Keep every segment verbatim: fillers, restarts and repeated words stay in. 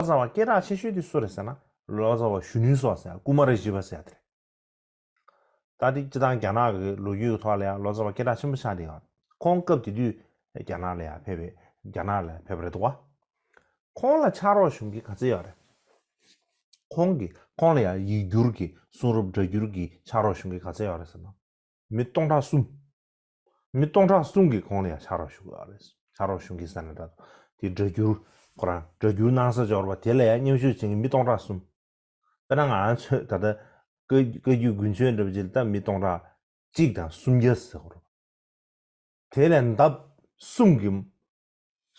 ལོ་ཙཱ་བ་སྐད་གྲགས་ཆེ་ཤོས་དེ་སུ་རེད་ཟེར་ན། ལོ་ཙཱ་བ་གཞོན་ནུའི་སོ་ཟེར་ཀུ་མ་ར་ཞི་བ་ཟེར་དེ་རེད། ད་དེ་སྤྱི་བཏང་རྒྱ་ནག་གི་ལོ་རྒྱུས་ཀྱི་ཐོག་ལ་ཡང་ལོ་ཙཱ་བ་སྐད་གྲགས་ཆེན་པོ་ཆགས་བསྡད་ཡོད་རེད། ཁོང་སྐབས་དེ་དུས་རྒྱ་ནག་ལ་ཡང་ཕེབས་པའི་རྒྱ་ནག་ལ་ཕེབས་པ་རེད་འདུག་བ། ཁོང་ལ་ཕྱག་རོགས་ཞུ་མཁན་ག་ཚད་ཡོད་རེད། ཁོང་གིས་ཁོང་ལ་ཡང་ཡིག་སྒྱུར་གྱི་གསུང་རབ་སྒྲ་སྒྱུར་གྱི་ཕྱག་རོགས་ཞུ་མཁན་ག་ཚད་ཡོད་རེད་ཟེར་ན། མི་སྟོང་ཕྲག་གསུམ། མི་སྟོང་ཕྲག་གསུམ་གྱིས་ཁོང་ལ་ཡང་ཕྱག་རོགས་ཞུ་གི་ཡོད་རེད། ཕྱག་རོགས་ཞུ་གི་ཟེར་ན་འདྲ། དེ་སྒྲ་སྒྱུར་ཁོ་རང་སྒྲ་སྒྱུར་གནང་ས་འབྱོར་བ་དེ་ལ་ཡང་མཉམ་ཞུགས་བྱེད་མཁན་མི་སྟོང་ཕྲག་གསུམ། དཔེར་ན་ང་ཚོས་ད་ལྟ་བཀའ་བཀའ་བརྒྱུད་དགུན་ཆོས་འདྲ་པོ་ཅིག་ལ་ད་མི་སྟོང་ཕྲག་གཅིག་དང་སུམ་བརྒྱ་ཟེར་གོ་རེད། དེ་ལས་ལྡབ་གསུམ་གྱི་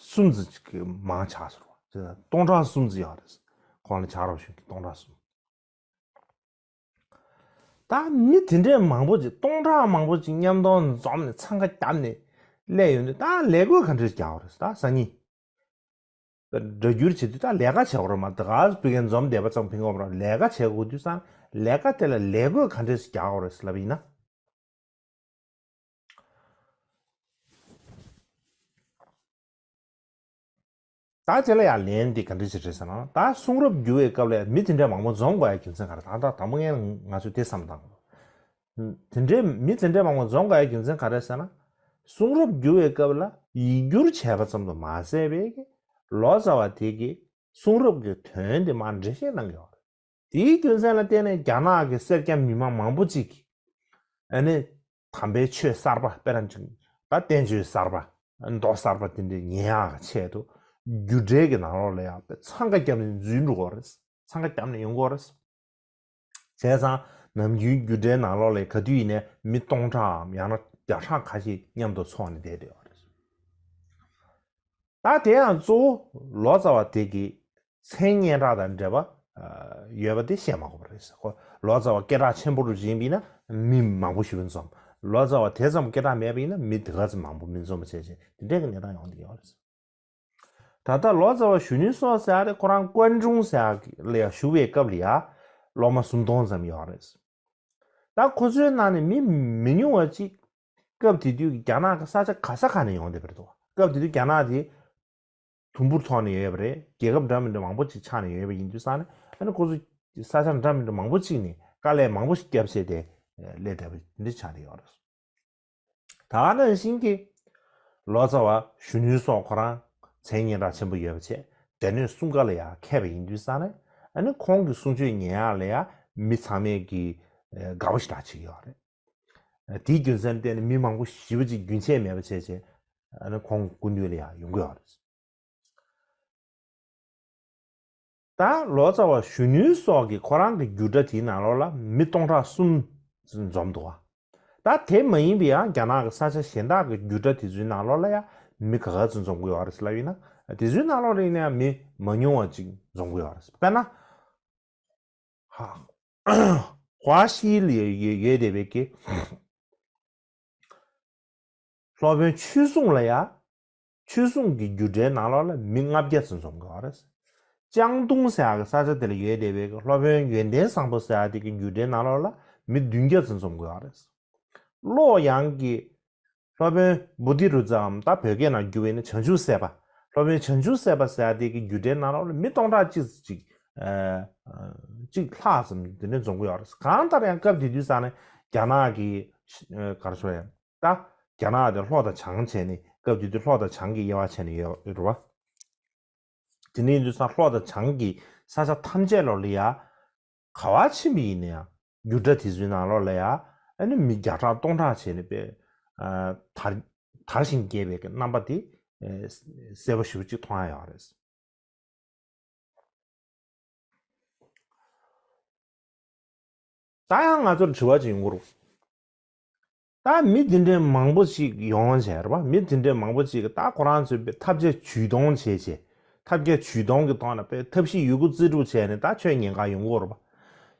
གསུམ་ཙམ་ཅིག་གི་མང་ཆགས་སོང་བ། དེ་ལ་སྟོང་ཕྲག་གསུམ་ཙམ་ཡོད་རེད། ཁོང་ལ་ཕྱག་རོགས་ཞུ་མཁན་སྟོང་ཕྲག་གསུམ། ད་མི་དེ་འདྲའི་མང་པོ་ཅིག་སྟོང་ཕྲག་མང་པོ་ཅིག་མཉམ་དུ་འཛོམས་ནས་འཚང་ཁ་བརྒྱབ་ནས་སླེབས་ཡོང་དུས་ད་ལས་བགོས་ག་འདྲས་རྒྱག་དགོས་རེད། ད་སང་ཉིན་སྒྲ་སྒྱུར་བྱེད་དུས་ད་ལས་ཀ་བྱེད་དགོས་རེད་མ། ད་ག་ཕ་གིར་འཛོམས་བསྡད་པ་ཙམ་ཕན་གྱི་མ་རེད། ལས་ཀ་བྱེད་དགོས་དུས་ཙང་ལས་ཀ་དེ་ལ་ལས་བགོས་ག་འདྲས་རྒྱག་དགོས་རེད་ལབ་ཡིན་ན། ད་དེ་ལ་ཡང་ལན་འདི་ག་འདྲ་ཞིག་རེད་ཟེར་ན། ད་གསུང་རབ་བསྒྱུར་བའི་སྐབས་ལ་མི་དེ་འདྲ་མང་པོ་འཛོམས་དགོས་ཡ་རྒྱུ་མཚན་ག་རེ། ད་ད་དང་པོ་ངས་ང་ཚོས་དེ་བསམ་བཏང་དགོས། དེ་འདྲའི་མི་དེ་འདྲ་མང་པོ་འཛོམས་དགོས་ཡ་རྒྱུ་མཚན་ག་རེ་ཟེར་ན། གསུང་རབ་བསྒྱུར་བའི་སྐབས་ལ་ཡིག་སྒྱུར་བྱས་པ་ཙམ་དུ་མ་ཟད་པའི་ལོ་ཙཱ་བ་དེ་གིས་གསུང་རབ་ཀྱི་དོན་དེ་མར་འགྲེལ་བཤད་གནང་གི་ཡོད་རེད། དེའི་རྒྱུ་མཚན་ལ་བརྟེན་ནས་རྒྱ་ནག་གི་སེར་སྐྱ་མི་མང་མང་པོ་ཅིག་གིས་ཨ་ནི་དམ་པའི་ཆོས་གསར་པ། དཔེར་ན་ཅིག་ད་བསྟན་བཅོས་གསར་པ། མདོ་གསར་པ་དེ་འདྲ་ཉན་ཡག་གི་ཆེད་དུ་རྒྱུགས་སྤྲོད་ཀྱི་ནང་ལོགས་ལ་ཡང་དཔེ་འཚང་ཁ་བརྒྱབ་ནས་འཛུལ་འགྲོ་གི་རེད། འཚང་ཁ་བརྒྱབ་ནས་ཡོང་གི་རེད། བྱས་ཙང་ནམ་རྒྱུན་རྒྱུགས་སྤྲོད་ནང་ལོགས་ལ་ག་དུས་ཡིན་ནའི་མི་སྟོང་ཕྲག་གམ་ཡང་ན་བརྒྱ་ཕྲག་ཁ་ཤས་མཉམ་དུ་འཚོགས་ནས་བསྡད་བསྡད་ཡོད་རེད། ད་དེ་ཡང་གཙོ་བོ་ལོ་ཙཱ་བ་དེ་གི་མཚན་སྙན་གྲགས་དང་འབྲེལ་བ་ཡོད་པ་དེ་བཤད་མ་དགོས་པ་རེད། ཁོ་ལོ་ཙཱ་བ་སྐད་གྲགས་ཆེན་པོ་རུ་ཕྱིན་པ་ཡིན་ན་མི་མང་པོ་ཞིག་འཛོམས། ལོ་ཙཱ་བ་དེ་ཙམ་སྐད་གྲགས་མེད་པ་ཡིན་ན་མི་དེ་ག་ཙམ་མང་པོ་མི་འཛོམས་པ་བྱས་བྱས་དེ་འདྲའི་གི་གནས་སྟངས་ཡོང་བསྡད་ཡོད་རེད། ད་ལྟ་ལོ་ཙཱ་བ་གཞོན་ནུའི་སོ་ཟེར་ཡ་དེ་ཁོ་རང་ཀོན་ཀྲུང་ཟེར་ཡ་ལ་ཡང་བཞུགས་པའི་སྐབས་ལ་ཡ་སློབ་མ་སུམ་སྟོང་ཙམ་ཡོད་རེད། ད་ཁོ་ཚོའི་ནང་ནས་མི་མི་ཉུང་བ་ཅིག་སྐབས་དེ་དུས་ཀྱི་རྒྱ་ནག་གི་ས་ཆ་ག་ས་ག་ནས་ཡོང་བསྡད་པ་རེད་འདུག་སྐབས་དེ་དུས་རྒྱ་ནག་དེ་དུམ་བུར་ཐོག་ནས་ཡོད་པ་རེད། རྒྱལ་ཁབ་འདྲ་མི་འདྲ་མང་པོ་ཅིག་ཆགས་ནས་ཡོད་པ་ཡིན་དུས་ཙང་ནས། ཨ་ནི་ཁོ་ཚོ་ས་ཆ་འདྲ་མི་འདྲ་མང་པོ་ཅིག་ནས་དཀའ་ལས་མང་པོ་ཞིག་བརྒྱབ་བྱས་ཏེ་སླེབས་བསྡད་པ་འདི་ཆགས་བསྡད་ཡོད་རེད། ད་ག་ནང་བཞིན་གྱི་ལོ་ཙཱ་བ་གཞོན་ནུའི་སོ་ཁོ་རང་མཚན་སྙན་གྲགས་ཆེན་པོ་ཡོད་པ་བྱས། སྡེ་སྣོད་གསུམ་ཀ་ལ་ཡང་མཁས་པ་ཡིན་དུས་ཙང་ནས། ཨ་ནི་ཁོང་གི་གསུང་ཆོས་ཉན་ཡག་ལ་ཡང་མི་ཚང་མས་ཀྱི་དགའ་པོ་ཞེ་དྲག་བྱེད་ཀྱི་ཡོད་རེད། དེའི་རྒྱུ་མཚན་བརྟེན་ནས་མི་མང་པོ་ཞེ་པོ་ཅིག་རྒྱུན་ཆད་མེད་པ་བྱས་བྱས། ཨ་ནི་ཁོང་སྐུ་མདུན་ལ་ཡང་ཡོང་གི་ཡོད་རེད། ད་ལོ་ཙཱ་བ་གཞོན་ནུའི་སོ་གི་ཁོ་རང་གི་རྒྱུད་གྲྭ་དེའི་ནང་ལོགས་ལ་མི་སྟོང་ཕྲག་གསུམ་འཛོམས་འདུག་བ། ད་དེ་མ་ཡིན་པའི་ཡང་རྒྱ་ནག་གི་ས་ཆ་གཞན་དག་གི་རྒྱུད་གྲྭ་དེ་ཚོའི་ནང་ལོགས་ལ་ཡང་མི་ག་ག་ཚོད་འཛོམས་ཀྱི་ཡོད་རེད་ལབ་ཡིན་ན། དེ་ཚོའི་ནང་ལོགས་ལ་ཡིན་ན་ཡང་མི་མ་ཉུང་བ་ཅིག་འཛོམས་ཀྱི་ཡོད་རེད། དཔེར་ན། ཧ། ཧྭ་ཤི་ལ་ཡོད་ཡོད་བསྡད་པའི་གི་སློབ་དཔོན་ཆོས་སྲུང་ལ་ཡ། ཆོས་སྲུང་གི་རྒྱུད་གྲྭའི་ནང་ལོགས་ལ་མི་ལྔ་བརྒྱ་ཙམ་འཛོམས་ཀྱི་ཡོད་རེད། ལྕང་ཏུང་ཟེར་ཡག་གི་ས་ཆ་དེ་ལ་ཡོད་བསྡད་པའི་གི་སློབ་དཔོན་ཡོན་ཏན་བཟང་པོ་ཟེར་ཡག་དེ་གི་རྒྱུད་གྲྭའི་ནང་ལོགས་ལ་མི་བདུན་བརྒྱ་ཙམ་འཛོམས་ཀྱི་ཡོད་རེད། ལོ་ཡང་གི་སློབ་དཔོན་བོ་དྷི་རུ་ཙམ། ད་བོད་སྐད་ནང་བསྒྱུར་བས་ན་བྱང་ཆུབ་སེམས་དཔའ། སློབ་དཔོན་བྱང་ཆུབ་སེམས་དཔའ་ཟེར་ཡག་དེ་གི་རྒྱུད་གྲྭའི་ནང་ལོགས་ལ་མི་སྟོང་ཕྲག་གཅིག་ཅིག་ཨ། གཅིག་ལྷག་ཙམ་དེ་འདྲ་འཛོམས་ཀྱི་ཡོད་རེད། གང་ལྟར་ཡང་སྐབས་དེ་དུས་ཙང་ནས་རྒྱ་ནག་གི་ཨ། ག་རེ་ཞུ་ཡང་། ད་རྒྱ་ནག་དེ་ལྷོ་དང་བྱང་བྱས་ནས། སྐབས་དེ་དུས་ལྷོ་དང་བྱང་གི་དབྱེ་བ་ཕྱེ་ནས་ཡོད་རེད་བ། དེ་འདྲ་ཡིན་དུས་ཙང་ལྷོ་དང་བྱང་གི་ས་ཆ་ཐམས་ཅད་ལོགས་ལ་ཡ། ག་བ་ཕྱིན་པ་ཡིན་ན་ཡང་རྒྱུད་གྲྭ་དེ་ཚོའི་ནང་ལོགས་ལ་ཡ། ཨ་ནི་མི་བརྒྱ་ཕྲག་སྟོང་ཕྲག་བྱས་ནས་དཔེ་ཨ། དར་དར་ཞིང་རྒྱས་པའི་གི་རྣམ་པ་དེ་ཨ། གསལ་པོ་ཞེ་པོ་ཅིག་མཐོང་ཡ་ཡོད་རེད། ད་ཡང་ང་ཚོར་དྲི་བ་ཅིག་ཡོང་གི་རེད། ད་མི་དེ་འདྲའི་མང་པོ་ཅིག་ཡོང་བྱས་རེད་པ། མི་དེ་འདྲའི་མང་པོ་ཅིག་གིས་ད་ཁོ་རང་ཚོའི་དཔེ་ཐབས་བརྒྱ་ཇུས་སྟོང་བྱས་བྱས། ཐབས་བརྒྱ་ཇུས་སྟོང་གི་ཐོག་ནས་དཔེ་ཐབས་ཤེས་ཡོད་རྒུ་རྩལ་སྤྲུགས་བྱས་ནས་ད་ཆོས་ཉན་ག་ཡོང་གི་ཡོད་རེད་པ།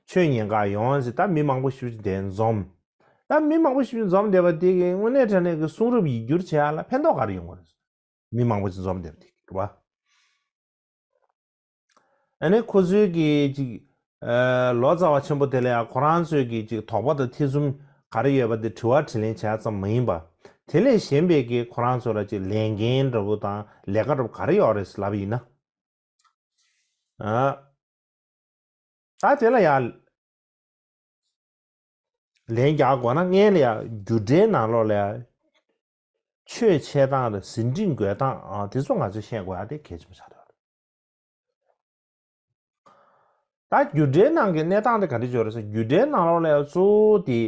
ཆོས་ཉན་ག་ཡོང་བྱས་ད་མི་མང་པོ་ཞིག་དེ་འཛོམས། ད་མི་མང་པོ་ཞིག་འཛོམས་བསྡད་པ་དེ་གིས་དངོས་གནས་དྲང་གནས་ཀྱི་གསུང་རབ་ཡིག་སྒྱུར་བྱེད་ཡ་ལ་ཕན་ཐོགས་ག་རེ་ཡོང་གི་རེད། མི་མང་པོ་ཅིག་འཛོམས་བསྡད་པ་དེ་རེད་བ། ཨ་ནི་ཁོ་ཚོའི་གི་ཅིག་ཨ། ལོ་ཙཱ་བ་ཆེན་པོ་དེ་ལ་ཡང་ཁོ་རང་ཚོའི་གི་ཅིག་དོགས་པ་དང་ཐེ་ཚོམ་ག་རེ་ཡོད་པ་དེ་དྲི་བ་དྲིས་ལན་བྱས་ཙམ་མ་ཡིན་པ། དེ་ལས་གཞན་པའི་གི་ཁོ་རང་ཚོ་ལ་ཅིག་ལས་འགན་འདྲ་བོ་དང་ལས་ཀ་འདྲ་བོ་ག་རེ་ཡོད་རེད་ལབ་པ་ཡིན་ན། ཨ། ད་དེ་ལ་ཡང་ལན་རྒྱག་དགོས་ན། སྔོན་ལ་ཡང་རྒྱུ་འབྲས་ནང་ལོགས་ལ་ཡང་ཆོས་འཆད་སྟངས་དང་ཟིན་བྲིས་འགོད་སྟངས། ཨ། དེ་ཚོ་ང་ཚོས་ཤེས་དགོས་ཡ་དེ་གལ་ཆེན་པོ་ཆགས་འདུག་ད་རྒྱུ་འབྲས་ནང་གི་གནས་སྟངས་དེ་ག་འདྲ་ཅིག་ཡོད་རེད་ཟེར། རྒྱུ་འབྲས་ནང་ལོགས་ལ་ཡང་གཙོ་བོ་དེ།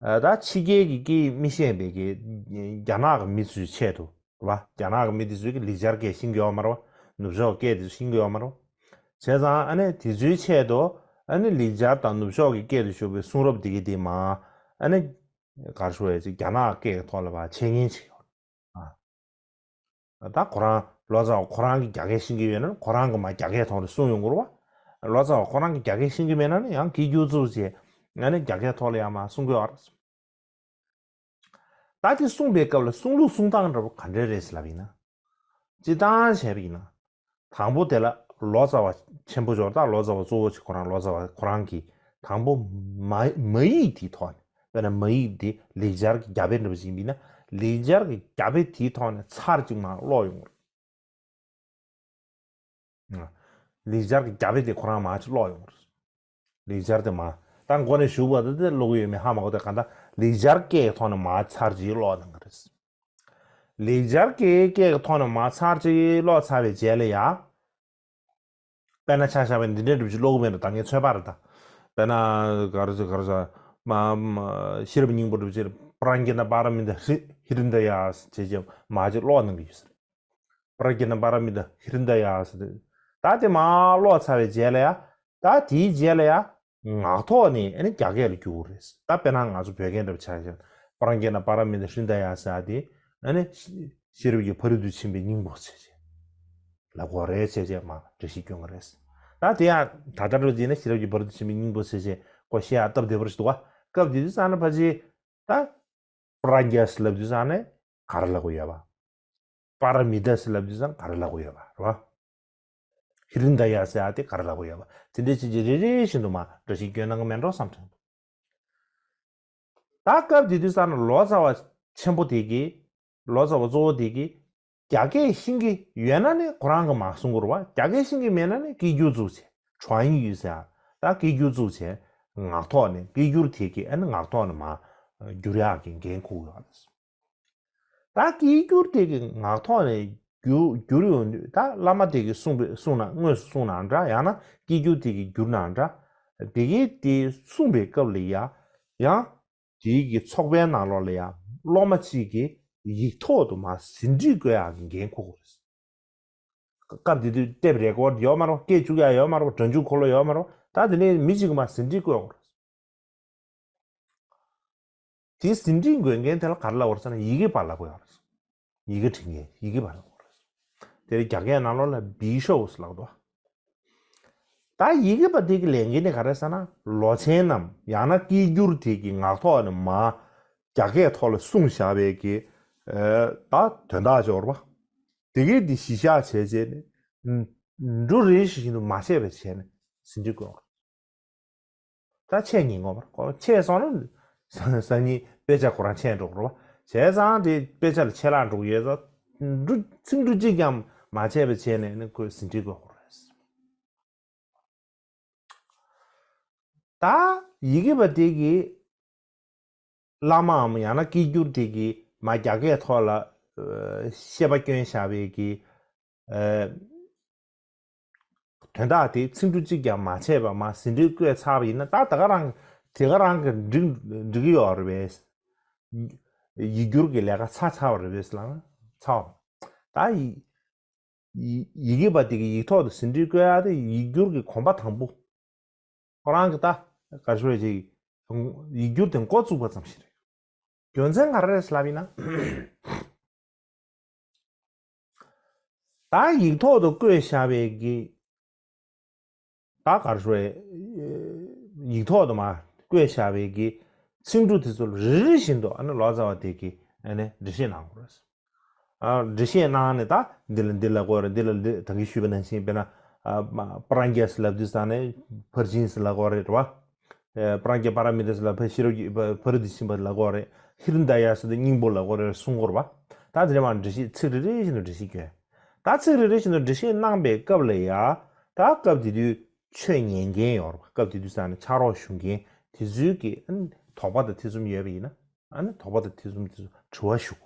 ཨ། ད་ཕྱི་རྒྱལ་གྱི་སྐད་ཡིག་མི་ཤེས་པའི་གི་རྒྱ་ནག་གི་མི་ཚོའི་ཆེད་དུ་རེད་བ། རྒྱ་ནག་གི་མི་དེ་ཚོས་ཀྱི་ལེགས་སྦྱར་སྐད་ཤེས་ཀྱི་ཡོད་མ་རེད་བ། ནུབ་ཕྱོགས་སྐད་དེ་ཤེས་ཀྱི་ཡོད་མ་རེད་བ། བྱས་ཙང་ཨ་ནི་དེ་ཚོའི་ཆེད་དུ། ཨ་ནི་ལེགས་སྦྱར་དང་ནུབ་ཕྱོགས་ཀྱི་སྐད་དུ་ཞུགས་པའི་གསུང་རབ་དེ་གི་དེ་མ། ཨ་ནི་ག་རེ་ཞུ་དགོས་རེད། རྒྱ་ནག་སྐད་ཀྱི་ཐོག་ལ་བ་འཆད་ཉན་བྱེད་ཀྱི་ཡོད། ཨ། ད་ཁོ་རང་ལོ་ཙཱ་བ་ཁོ་རང་གིས་རྒྱ་སྐད་ཤེས་ཀྱི་ཡོད་ན་ཁོ་རང་གིས་མར་རྒྱ་སྐད་ཐོག་ནས་གསུང་ཡོང་གི་རེད་བ། ལོ་ཙཱ་བ་ཁོ་རང་གིས་རྒྱ་སྐད་ཤེས་ཀྱི་མེད་ན་ནི་ཡང་སྐད་སྒྱུར་བཙུགས་བྱས། ཨ་ནི་རྒྱ་སྐད་ཐོག་ལ་ཡང་མར་གསུང་གི་ཡོད་རེད། ད་དེ་གསུངས་པའི་སྐབས་ལ་གསུང་ལུགས་གསུང་སྟངས་འདྲ་པོ་ག་འདྲ་རེད་ཟེར་ལབ་ཡིན་ན། སྤྱིར་བཏང་བྱས་པ་ཡིན་ན། དང་པོ་དེ་ལ་ལོ་ཙཱ་བ་ཆེན་པོ་ཅིག་ཡོད་རེད། ད་ལོ་ཙཱ་བ་གཙོ་བོ་ཅིག་ཁོ་རང་ལོ་ཙཱ་བ་ཁོ་རང་གིས་དང་པོ་མ་མ་ཡིག་དེའི་ཐོག་ནས། དཔེར་ན་མ་ཡིག་དེ་ལེགས་སྦྱར་གྱི་རྒྱ་དཔེ་འདྲ་པོ་ཅིག་ཡིན་ན། ལེགས་སྦྱར་གྱི་རྒྱ་དཔེ་དེའི་ཐོག་ནས་ཚར་གཅིག་མར་ཀློག་ཡོང་གི་རེད། ལེགས་སྦྱར་གྱི་རྒྱ་དཔེ་དེ་ཁོ་རང་མར་ཅིག་ཀློག་ཡོང་གི་རེད། ལེགས་སྦྱར་དེ་མར། ད་མགོ་ནས་མཇུག་བར་དུ་དེ་ཀློག་གི་ཡོད་མེད་ཧ་མ་གོ། དེ་གང་ལྟར་ལེགས་སྦྱར་སྐད་ཀྱི་ཐོག་ནས་མར་ཚར་གཅིག་ཀློག་གནང་གི་རེད། ལེགས་སྦྱར་སྐད་ཀྱི་ཐོག་ནས་མར་ཚར་གཅིག་ཀློག་ཚར་བའི་རྗེས་ལ་ཡ། དཔེར་ན་ཆ་བཞག་པ་ཡིན་ན་འདི་འདྲའི་འདྲ་པོ་ཅིག་ཀློག་གི་མེད་འགྲོ། ད་ངས་ཚོད་དཔག་རེད་ད། དཔེར་ན་ག་རེ་ཟེར་ག་རེ་ཟེར། མ་མ་ཤེས་རབ་སྙིང་པོ་འདྲ་པོ་ཅིག་པྲཛྙཱ་ན་པཱ་ར་མི་ཏཱ་ཧྲི་ཧྲཱིཿདནྟ་ཡ་ཟེར་བྱས་མར་ཅིག་ཀློག་གནང་གི་ཡོད་ཟེར། པྲཛྙཱ་ན་པཱ་ར་མི་ཏཱ་ཧྲཱིཿདནྟ་ཡ་ཟེར། ད་དེ་མར་ཀློག་ཚར་བའི་རྗེས་ལ་ཡ། ད་དེའི་རྗེས་ལ་ཡ། ངག་ཐོག་ནས་ཨ་ནི་རྒྱ་སྐད་ལ་བསྒྱུར་དགོས་རེད། ད་དཔེར་ན་ང་ཚོ་བོད་སྐད་འདྲ་པོ་ཆ་བཞག་ན། པྲཛྙཱ་ན་པཱ་ར་མི་ཏཱ་ཧྲཱིཿདནྟ་ཡ་ཟེར་ཡ་དེ། ཨ་ནི་ཤེས་རབ་ཀྱི་ཕ་རོལ་ཏུ་ཕྱིན་པའི་སྙིང་པོ་ཟེར་བྱས་ལབ་དགོས་རེད་ཟེར་བྱས་མར་འགྲེལ་བཤད་སྐྱོན་གྱི་རེད། ད་དེ་ཡང་ད་ལྟ་འདྲ་པོ་ཅིག་ཡིན་ན་ཤེས་རབ་ཀྱི་ཕ་རོལ་ཏུ་ཕྱིན་པའི་སྙིང་པོ་ཟེར་བྱས་ཁོ་བཤད་ཡ་སྟབས་བདེ་པོ་ཞིག་འདུག་ག། སྐབས་དེ་དུས་ཙམ་ན་ཕལ་ཆེར་ད། པྲཛྙཱ་ཟེར་ལབ་དུས་ཙམ་ནས་ག་རེ་ལབ་དགོས་ཡོད་པ། པཱ་ར་མི་ཏཱ་ཟེར་ལབ་དུས་ཙམ་ག་རེ་ལབ་དགོས་ཡོད་པ་རེད་བ། ཧྲཱིཿདནྟ་ཡ་ཟེར་ཡ་དེ་ག་རེ་ལབ་དགོས་ཡོད་པ། དེ་འདྲའི་ཅིག་ཅིག་རེ་རེ་བཞིན་དུ་མར་འགྲེལ་བཤད་སྐྱོན་གནང་གི་མེད་འགྲོ་བསམ་དྲན། ད་སྐབས་དེ་དུས་ཙམ་ན་ལོ་ཙཱ་བ་ཆེན་པོ་དེ་གིས། ལོ་ཙཱ་བ་གཙོ་བོ་དེ་གིས་རྒྱ་སྐད་ཤེས་ཀྱི་ཡོད་ན་ནི་ཁོ་རང་གིས་མར་གསུང་དགོས་རེད་བ། རྒྱ་སྐད་ཤེས་ཀྱི་མེད་ན་ནི་སྐད་སྒྱུར་བཙུགས་བྱས། ཁྲོན་ཡིག་ཟེར་ཡ། ད་སྐད་སྒྱུར་བཙུགས་བྱས། ངག་ཐོག་ནས་སྐད་སྒྱུར་དེ་གིས་ཨ་ནི་ངག་ཐོག་ནས་མར་བསྒྱུར་ཡག་གི་འགན་འཁུར་ཡོད་རེད། ད་སྐད་སྒྱུར་དེ་གིས་ངག་ཐོག་ནས་བསྒྱུར་བསྒྱུར་ཡོང་དུས། ད་བླ་མ་དེ་གིས་གསུངས་པའི་གསུངས་ན་དངོས་སུ་གསུངས་ན་འདྲ། ཡང་ན་སྐད་སྒྱུར་དེ་གིས་བསྒྱུར་ན་འདྲ། དེ་གིས་དེ་གསུངས་པའི་སྐབས་ལ་ཡ། ཡང་དེའི་གི་ཚོགས་པའི་ནང་ལོགས་ལ་ཡ། སློབ་མ་གཅིག་གིས་ཡིག་ཐོག་ཏུ་མར་ཟིན་བྲིས་བཀོད་ཡག་གི་འགན་འཁུར་དགོས་རེད། སྐབས་དེ་དུས་ཊེབ་རེ་ཀོཌ་ཡོད་མ་རེད། སྐད་བཅུག་ཡག་ཡོད་མ་རེད། སྒྲ་འཇུག་འཁོར་ལོ་ཡོད་མ་རེད། ད་དེ་ནས་མི་གཅིག་གིས་མར་ཟིན་བྲིས་བཀོད་དགོས་རེད། དེའི་ཟིན་བྲིས་འགོད་མཁན་དེ་ལ་ག་རེ་ལབ་དགོས་རེད་ཟེར་ན། ཡི་གེ་པ་ལབ་དགོས་ཡོད་རེད། ཡི་གེ་འབྲི་མཁན་ཡི་གེ་པ་ལབ་དགོས་རེད། དེ་རྒྱ་སྐད་ནང་ལོགས་ལ་བི་ཤོབ་ལབ་འདུག་ད་ཡི་གེ་པ་དེ་གི་ལས་འགན་དེ་ག་རེ་ཟེར་ན། ལོ་ཆེན་ནམ་ཡང་ན་སྐད་སྒྱུར་དེ་གི་ངག་ཐོག་ནས་མར་རྒྱ་སྐད་ཐོག་ལ་གསུངས་བཞག་པའི་གི། ཨ། ད་དོན་དག་ཅིག་ཡོད་རེད་པ། དེ་གི་དེ་གཞི་བཞག་བྱས་བྱས་ནས། འབྲུ་རེ་ཞིག་བཞིན་དུ་མ་ཆད་པ་བྱས་ནས་ཟིན་བྲིས་བཀོད་དགོས། ད་ཆད་ཉེན་ངོ་མར་ཁོ་ཆད་སོང་ན། སང་ཉིན་དཔེ་ཆ་ཁོ་རང་ཆད་འགྲོ་གི་རེད་བ། བྱས་ཙང་དེ་དཔེ་ཆ་ལ་ཆད་ལྷག་འགྲོ་གི་ཡོད་ཙང་། འབྲུ་ཚིག་འབྲུ་གཅིག་ཀྱང་མ་ཆད་པ་བྱས་ནས་ནི་ཁོས་ཟིན་བྲིས་བཀོད་དགོས་རེད། ད་ཡི་གེ་པ་དེ་གིས། བླ་མའམ་ཡང་ན་སྐད་སྒྱུར་དེ་གིས་མར་རྒྱ་སྐད་ཐོག་ལ། ཨ། བཤད་པ་བསྐྱོན་བཞག་པའི་གི། ཨ། དོན་དག་དེ་ཚིག་འབྲུ་གཅིག་ཀྱང་མ་ཆད་པ་མར་ཟིན་བྲིས་བཀོད་ཚར་བ་ཡིན་ན། ད་ད་ག་རང་དེ་ག་རང་གིས་འགྲིག་འགྲིག་གི་ཡོད་རེད་པས། ཡིག་སྒྱུར་གྱི་ལས་ཀ་ཚར་ཚར་བ་རེད་པས་ལབ་ན་ཚར་བ། ད་ཡི་ཡི་ཡི་གེ་པ་དེ་གིས་ཡིག་ཐོག་ཏུ་ཟིན་བྲིས་བཀོད་ཡག་དེ་ཡིག་སྒྱུར་གྱི་གོམ་པ་དང་པོ། ཁོ་རང་གིས་ད་ག་རེ་ཞུ་དགོས་རེད། ཅིག་ཡིག་སྒྱུར་དེ་འགོ་བཙུགས་པ་ཙམ་ཞིག་རེད། རྒྱུ་མཚན་ག་རེ་རེད་ལབ་ཡིན་ན། ད་ཡིག་ཐོག་ཏུ་བཀོད་བཞག་པའི་གི། ད་ག་རེ་ཞུ་དགོས་རེད། ཡིག་ཐོག་ཏུ་མར་བཀོད་བཞག་པའི་གི་ཚིག་འབྲུ་དེ་ཚོ་ལ་རེ་རེ་བཞིན་དུ་ཨ་ནི་ལོ་ཙཱ་བ་དེ་གིས་ཨ་ནི་འགྲེལ་བཤད་གནང་དགོས་རེད། ཨ། འགྲེལ་བཤད་གནང་ནས། ད་འདི་ལ་འདི་ལབ་དགོས་རེད། འདི་ལ་འདི། ད་གིན་ཞུས་པ་ནང་བཞིན་དཔེར་ན། ཨ། མ། པྲཛྙཱ་ཟེར་ལབ་དུས་ཙམ་ནས་ཕར་ཕྱིན་ཟེར་ལབ་དགོས་རེད་བ། ཨ། པྲཛྙཱ་པཱ་ར་མི་ཏཱ་ཟེར་ལབ་ཕར་ཤེས་རབ་ཀྱི་ཕ་ཕ་རོལ་ཏུ་ཕྱིན་པ་ལབ་དགོས་རེད། ཧྲཱིཿདནྟ་ཡ་ཟེར་དུས་སྙིང་པོ་ལབ་དགོས་རེད་གསུང་དགོས་རེད་བ། ད་དེ་ནས་མར་འགྲེལ་བཤད་ཚིག་རེ་རེ་བཞིན་དུ་འགྲེལ་བཤད་སྐྱོན། ད་ཚིག་རེ་རེ་བཞིན་དུ་འགྲེལ་བཤད་གནང་པའི་སྐབས་ལ་ཡ། ད་སྐབས་དེ་དུས་ཆོས་ཉན་མཁན་ཡོད་རེད་པ། སྐབས་དེ་དུས་ས་ནས་ཕྱག་རོགས་ཞུ་མཁན་དེ་ཚོའི་གི་ཨ་ནི་དོགས་པ་དང་ཐེ་ཚོམ་ཡོད་པ་ཡིན་ན། ཨ་ནི་དོགས་པ་དང་ཐེ་ཚོམ་དེ་ཚོ་དྲི་བ་ཞུ།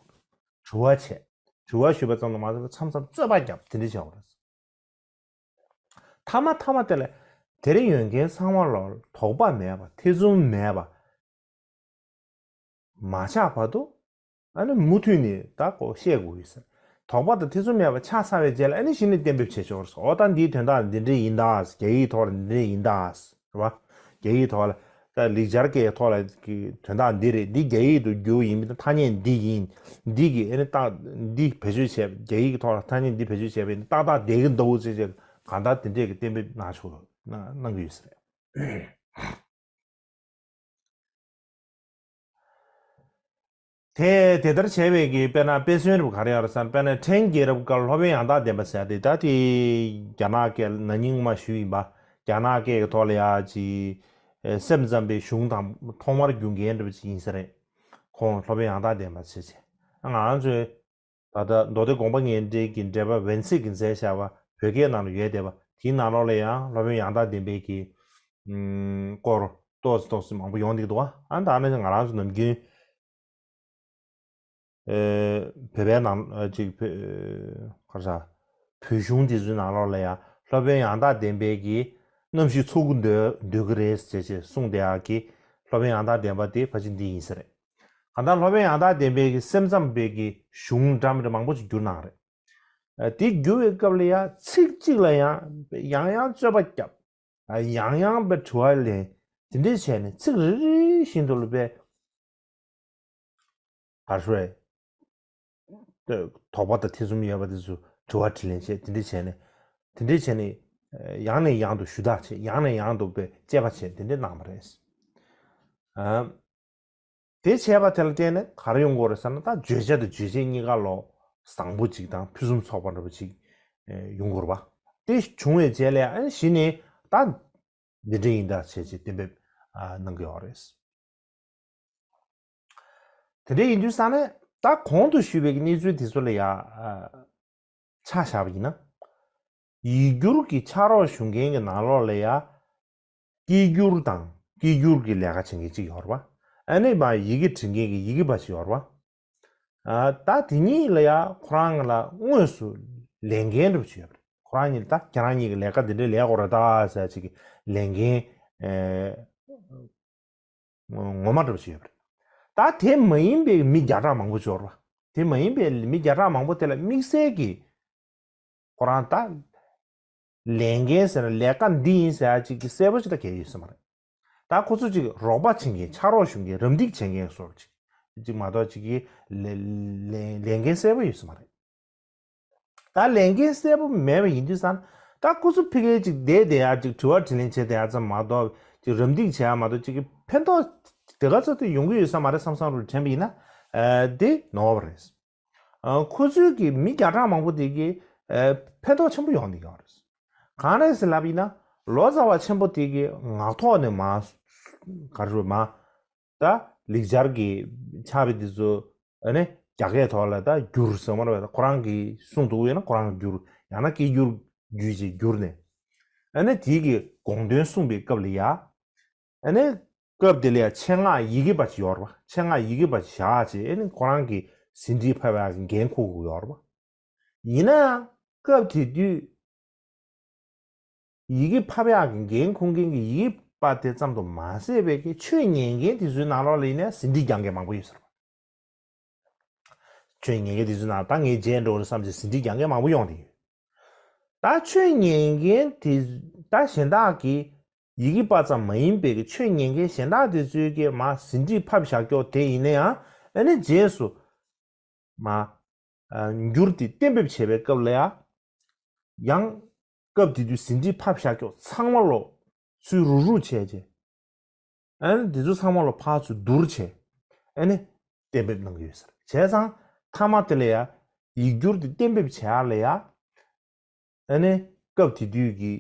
དྲི་བ་བྱས། དྲི་བ་ཞུས་པ་ཙམ་དུ་མ་ཟད་པར་མཚམས་མཚམས་རྩོད་པ་བརྒྱབ། དེ་འདྲ་བྱས་པ་རེད། མཐའ་མ་མཐའ་མ་དེ་ལ་དེར་ཡོད་མཁན་ཚང་མ་ལ་དོགས་པ་མེད་པ། ཐེ་ཚོམ་མེད་པ། མ་ཆགས་བར་དུ་ཨ་ནི་མུ་མཐུད་ནས་ད་ཁོ་བཤད་དགོས་ཡོད་ཟེར། དོགས་པ་དང་ཐེ་ཚོམ་མེད་པ་ཆགས་ཚར་བའི་རྗེས་ལ་ཨ་ནི་གཞི་ནས་གཏན་འབེབས་བྱེད་ཆོག་རེད། འོ་ད་འདིའི་དོན་དག་འདི་འདྲ་ཡིན་ད། རྒྱ་ཡིག་ཐོག་ལ་འདི་འདྲ་ཡིན་ད། རེད་བ། རྒྱ་ཡིག་ཐོག་ལ་ད་ལེགས་སྦྱར་སྐད་ཐོག་ལ་གི་དོན་དག་འདི་རེད། འདི་རྒྱ་ཡིག་ཏུ་བསྒྱུར་ཡིན་པའི་ཐ་སྙད་འདི་ཡིན། འདི་གི་ཨ་ནི་རྟགས་འདི་བེད་སྤྱོད་བྱས། རྒྱ་ཡིག་གི་ཐོག་ལ་ཐ་སྙད་འདི་བེད་སྤྱོད་བྱས་པས་ཏག་ཏག་བསྡད་ཀྱི་འདུག་ཅེས་བྱས། གང་ལྟར་དེ་འདྲས་ཀྱི་གཏན་འབེབས་གནང་ཆོག་གནང་གནང་གི་ཡོད་ས་རེད། དེ་དེ་ལྟར་བྱས་པའི་གི་དཔེར་ན་དཔེ་མཚོན་རབ་ག་རེ་ཡོད་རེད་ཟེར་ན། དཔེར་ན་ཕྲན་རྒྱལ་རབས་སྐབས་སློབ་དཔོན་ཡང་དག་བདེན་པ་ཟེར་ཡ་དེ། ད་དེ་རྒྱ་ནག་སྐད་ན་ནིང་མ་ཞུས་ཡིན་པ། རྒྱ་ནག་སྐད་ཀྱི་ཐོག་ལ་ཡ་ཅིག་སེམས་ཙམ་པའི་གཞུང་དང་ཐོག་མར་བསྒྱུར་མཁན་འདྲ་པོ་ཅིག་ཡིན་ས་རེད། ཁོང་སློབ་དཔོན་ཡང་དག་བདེན་པ་ཟེར་བྱས། ང་རང་ཚོའི་ད་ལྟ་མདོ་སྡེ་དགོངས་པ་ངེས་འགྲེལ་གྱི་འགྲེལ་པ་ཝན་སི་གིས་མཛད་བཞག་པ་བོད་སྐད་ནང་ལ་ཡོད་བསྡད་པ་དེའི་ནང་ལོགས་ལ་ཡང་སློབ་དཔོན་ཡང་དག་བདེན་པའི་གི་ཨུམ་སྐོར་ཏོག་ཙམ་ཏོག་ཙམ་མང་པོ་ཡོང་བསྡད་ཀྱི་འདུག་བ། ཨ་ནི་ད་ནི་ང་རང་ཚོ་ནམ་རྒྱུན་ཨེ་བོད་པའི་ནང་ཨ་ཅིག་བོད་ག་རེ་ཟ། བོད་གཞུང་དེ་ཚོའི་ནང་ལོགས་ལ་ཡང་སློབ་དཔོན་ཡང་དག་བདེན་པའི་གི་རྣམ་ཤེས་ཚོགས་ཀྱི་སྡོད་སྡོད་ཀྱི་རེད་ཟེར་བྱས་གསུངས་བསྡད་ཡག་གི་སློབ་དཔོན་ཡང་དག་བདེན་པ་དེ་ཕལ་ཆེར་འདི་ཡིན་ས་རེད། གང་ལྟར་སློབ་དཔོན་ཡང་དག་བདེན་པའི་གི་སེམས་ཙམ་པའི་གི་གཞུང་འདྲ་མི་འདྲ་མང་པོ་ཞིག་བསྒྱུར་གནང་རེད། ཨ་དེ་བསྒྱུར་བའི་སྐབས་ལ་ཡང་ཚིག་གཅིག་ལ་ཡང་ཡང་ཡང་རྩོད་པ་བརྒྱབ། ཨ་ཡང་ཡང་པའི་དྲི་བ་ལེན། དེ་འདྲས་བྱས་ནས་ཚིག་རེ་རེ་བཞིན་དུ་ལ་པའི་ག་རེ་ཟེར། དོགས་པ་དང་ཐེ་ཚོམ་ཡོད་པ་དེ་ཚོ་དྲི་བ་དྲིས་ལན་བྱས། དེ་འདྲས་བྱས་ནས་དེ་འདྲས་བྱས་ནས་ཡང་ནས་ཡང་དུ་ཞུ་དག་བྱས། ཡང་ནས་ཡང་དུ་པའི་དཔྱད་པ་བྱས། དེ་འདྲས་གནང་བ་རེད། ཨ། དེ་བྱས་པ་དེ་ལ་བརྟེན་ནས་ག་རེ་ཡོང་གི་ཡོད་རེད་ཟེར་ན། ད་བརྗོད་བྱ་དང་རྗོད་བྱེད་གཉིས་ཀ་ལོ་བཟང་པོ་ཅིག་དང་ཕུན་སུམ་ཚོགས་པ་འདྲ་པོ་ཅིག་ཨེ་ཡོང་གི་ཡོད་རེད་པ། དེ་བྱུང་བའི་རྗེས་ལ་ཨ་ནི་གཞི་ནས་ད་འདི་འདྲ་ཡིན་ད་བྱས་ཅིག་གཏན་འབེབས་ཨ་གནང་གི་ཡོད་རེད། དེ་འདྲ་ཡིན་དུས་ཙང་ནས་ད་གོང་དུ་ཞུས་པའི་གནས་ཚུལ་དེ་ཚོ་ལ་ཡ་ཨ་ཆ་བཞག་པ་ཡིན་ན། ཡིག་སྒྱུར་གྱི་ཕྱག་རོགས་ཞུ་མཁན་གྱི་ནང་ལོགས་ལ་ཡ། སྐད་སྒྱུར་དང་སྐད་སྒྱུར་གྱི་ལས་ཀ་བྱེད་མཁན་གཅིག་ཡོད་རེད་པ། ཨ་ནི་མ་ཡི་གེ་འབྲི་མཁན་གྱི་ཡི་གེ་པ་ཅིག་ཡོད་རེད་པ། ཨ་ད་དེ་གཉིས་ལ་ཡ་ཁོ་རང་ལ་དངོས་སུ་ལས་འགན་འདྲ་པོ་ཅིག་ཡོད་པ་རེད། ཁོ་རང་གཉིས་ལ་ད་ཁྱེད་རང་གཉིས་ཀྱི་ལས་ཀ་འདི་འདྲའི་ལས་དགོས་རེད་ད་ཟེར་ཅིག་གི་ལས་འགན་ཨེ་ངོ་མ་འདྲ་པོ་ཅིག་ཡོད་པ་རེད། ད་དེ་མ་ཡིན་པའི་མི་བརྒྱ་ཕྲག་མང་པོ་ཅིག་ཡོད་རེད་པ། དེ་མ་ཡིན་པའི་མི་བརྒྱ་ཕྲག་མང་པོ་དེ་ལ་དམིགས་བསལ་གྱི་ཁོ་རང་ད་ལས་འགན་ཟེར་ན་ལས་ཀ་འདི་ཡིན་ཟེར་ཡ་ཅིག་གི་གསལ་པོ་ཅིག་ད་གལ་ཡོད་ས་མ་རེད། ད་ཁོ་ཚོ་ཅིག་རོགས་པ་བྱེད་མཁན། ཕྱག་རོགས་ཞུ་མཁན། རམ་འདེགས་བྱེད་མཁན་སོགས་ཅིག་ཅིག་མ་གཏོགས་ཅིག་གི་ལས་ལས་ལས་འགན་གསལ་པོ་ཡོད་ས་མ་རེད། ད་ལས་འགན་གསལ་པོ་མེད་པ་ཡིན་དུས་ཙང་ད་ཁོ་ཚོ་ཕ་གིར་ཅིག་བསྡད་བསྡད་ཡ་ཅིག་དྲི་བ་དྲིས་ལན་བྱེད་བསྡད་ཡ་ཙམ་མ་གཏོགས་ཅིག་རམ་འདེགས་བྱེད་ཡ་མ་གཏོགས་ཅིག་གི་ཕན་ཐོགས་དེ་ག་ཚོད་དུ་ཡོང་གི་ཡོད་ས་མ་རེད་བསམ་བསམ་རུ་དྲན་པ་ཡིན་ན། ཨ་དེ་ནོར་བ་རེད། ཨ་ཁོ་ཚོའི་གི་མི་བརྒྱ་ཕྲག་མང་པོ་དེ་གི་ཨ་ཕན་ཐོགས་ཆེན་པོ་ཡོང་གི་ཡོད་རེད། གང་རེད་ཟེར་ལབ་ཡིན་ན། ལོ་ཙཱ་བ་ཆེན་པོ་དེ་གི་ངག་ཐོག་ནས་མ་ག་རེ་རེད་མ་ད་ལེགས་སྦྱར་གྱི་ཕྱག་དཔེ་དེ་ཚོ་ཨ་ནི་རྒྱ་སྐད་ཐོག་ལ་ད་བསྒྱུར་ཟེར་མ་རེད་པ། ཁོ་རང་གིས་གསུངས་འདུག་ཡོད་ན་ཁོ་རང་བསྒྱུར། ཡང་ན་སྐད་སྒྱུར་བརྒྱུད་ཅིག་བསྒྱུར་ནས་ཨ་ནི་དེའི་གི་དགོངས་དོན་གསུངས་པའི་སྐབས་ལ་ཡ། ཨ་ནི་སྐབས་དེ་ལ་ཡ་ཆེད་མངགས་ཡི་གེ་པ་ཅིག་ཡོད་རེད་པ། ཆེད་མངགས་ཡི་གེ་པ་ཅིག་བཞག་བྱས་ཨ་ནི་ཁོ་རང་གི་ཟིན་བྲིས་ཕབ་ཡག་གི་འགན་འཁུར་དགོས་ཡོད་རེད་པ། ཡིན་ན་ཡང་སྐབས་དེ་དུས་ཡི་གེ་ཕབ་ཡག་གི་འགན་འཁུར་མཁན་གྱི་ཡི་གེ་པ་དེ་ཙམ་དུ་མ་ཟད་པའི་གི་ཆོས་ཉན་མཁན་དེ་ཚོའི་ནང་ལོགས་ལ་ཡིན་ན་ཟིན་བྲིས་རྒྱག་མཁན་མང་པོ་ཡོད་ས་རེད་པ། ཆོས་ཉན་མཁན་དེ་ཚོའི་ནང་ད་ངས་བརྗེད་འགྲོ་རེད་བསམ་བྱས་ཟིན་བྲིས་རྒྱག་མཁན་མང་པོ་ཡོང་བསྡད་ཡོད། ད་ཆོས་ཉན་མཁན་དེ་ད་གཞན་དག་གི་ཡི་གེ་པ་ཙམ་མ་ཡིན་པའི་གི་ཆོས་ཉན་མཁན་གཞན་དག་དེ་ཚོའི་གི་མ་ཟིན་བྲིས་ཕབ་བཞག་ཀྱོག་དེ་ཡིན་ན་ཡང་ཨ་ནི་རྗེས་སུ་མ་ཨ་འགྱུར་དེ་གཏན་འབེབས་བྱས་པའི་སྐབས་ལ་ཡང་ཡང་སྐབས་དེ་དུས་ཟིན་བྲིས་ཕབ་བཞག་ཀྱོག་ཚང་མ་ལོ་ཚུར་རུག་རུག་བྱས་རྗེས། ཨ་ནི་དེ་ཚོ་ཚང་མ་ལ་ཕར་ཚུར་བསྡུར་བྱས། ཨ་ནི་གཏན་འབེབས་གནང་གི་ཡོད་ཟེར། བྱས་ཙང་མཐའ་མ་དེ་ལ་ཡ་ཡིག་སྒྱུར་དེ་གཏན་འབེབས་བྱེད་ཡག་ལ་ཡ། ཨ་ནི་སྐབས་དེ་དུས་ཀྱི་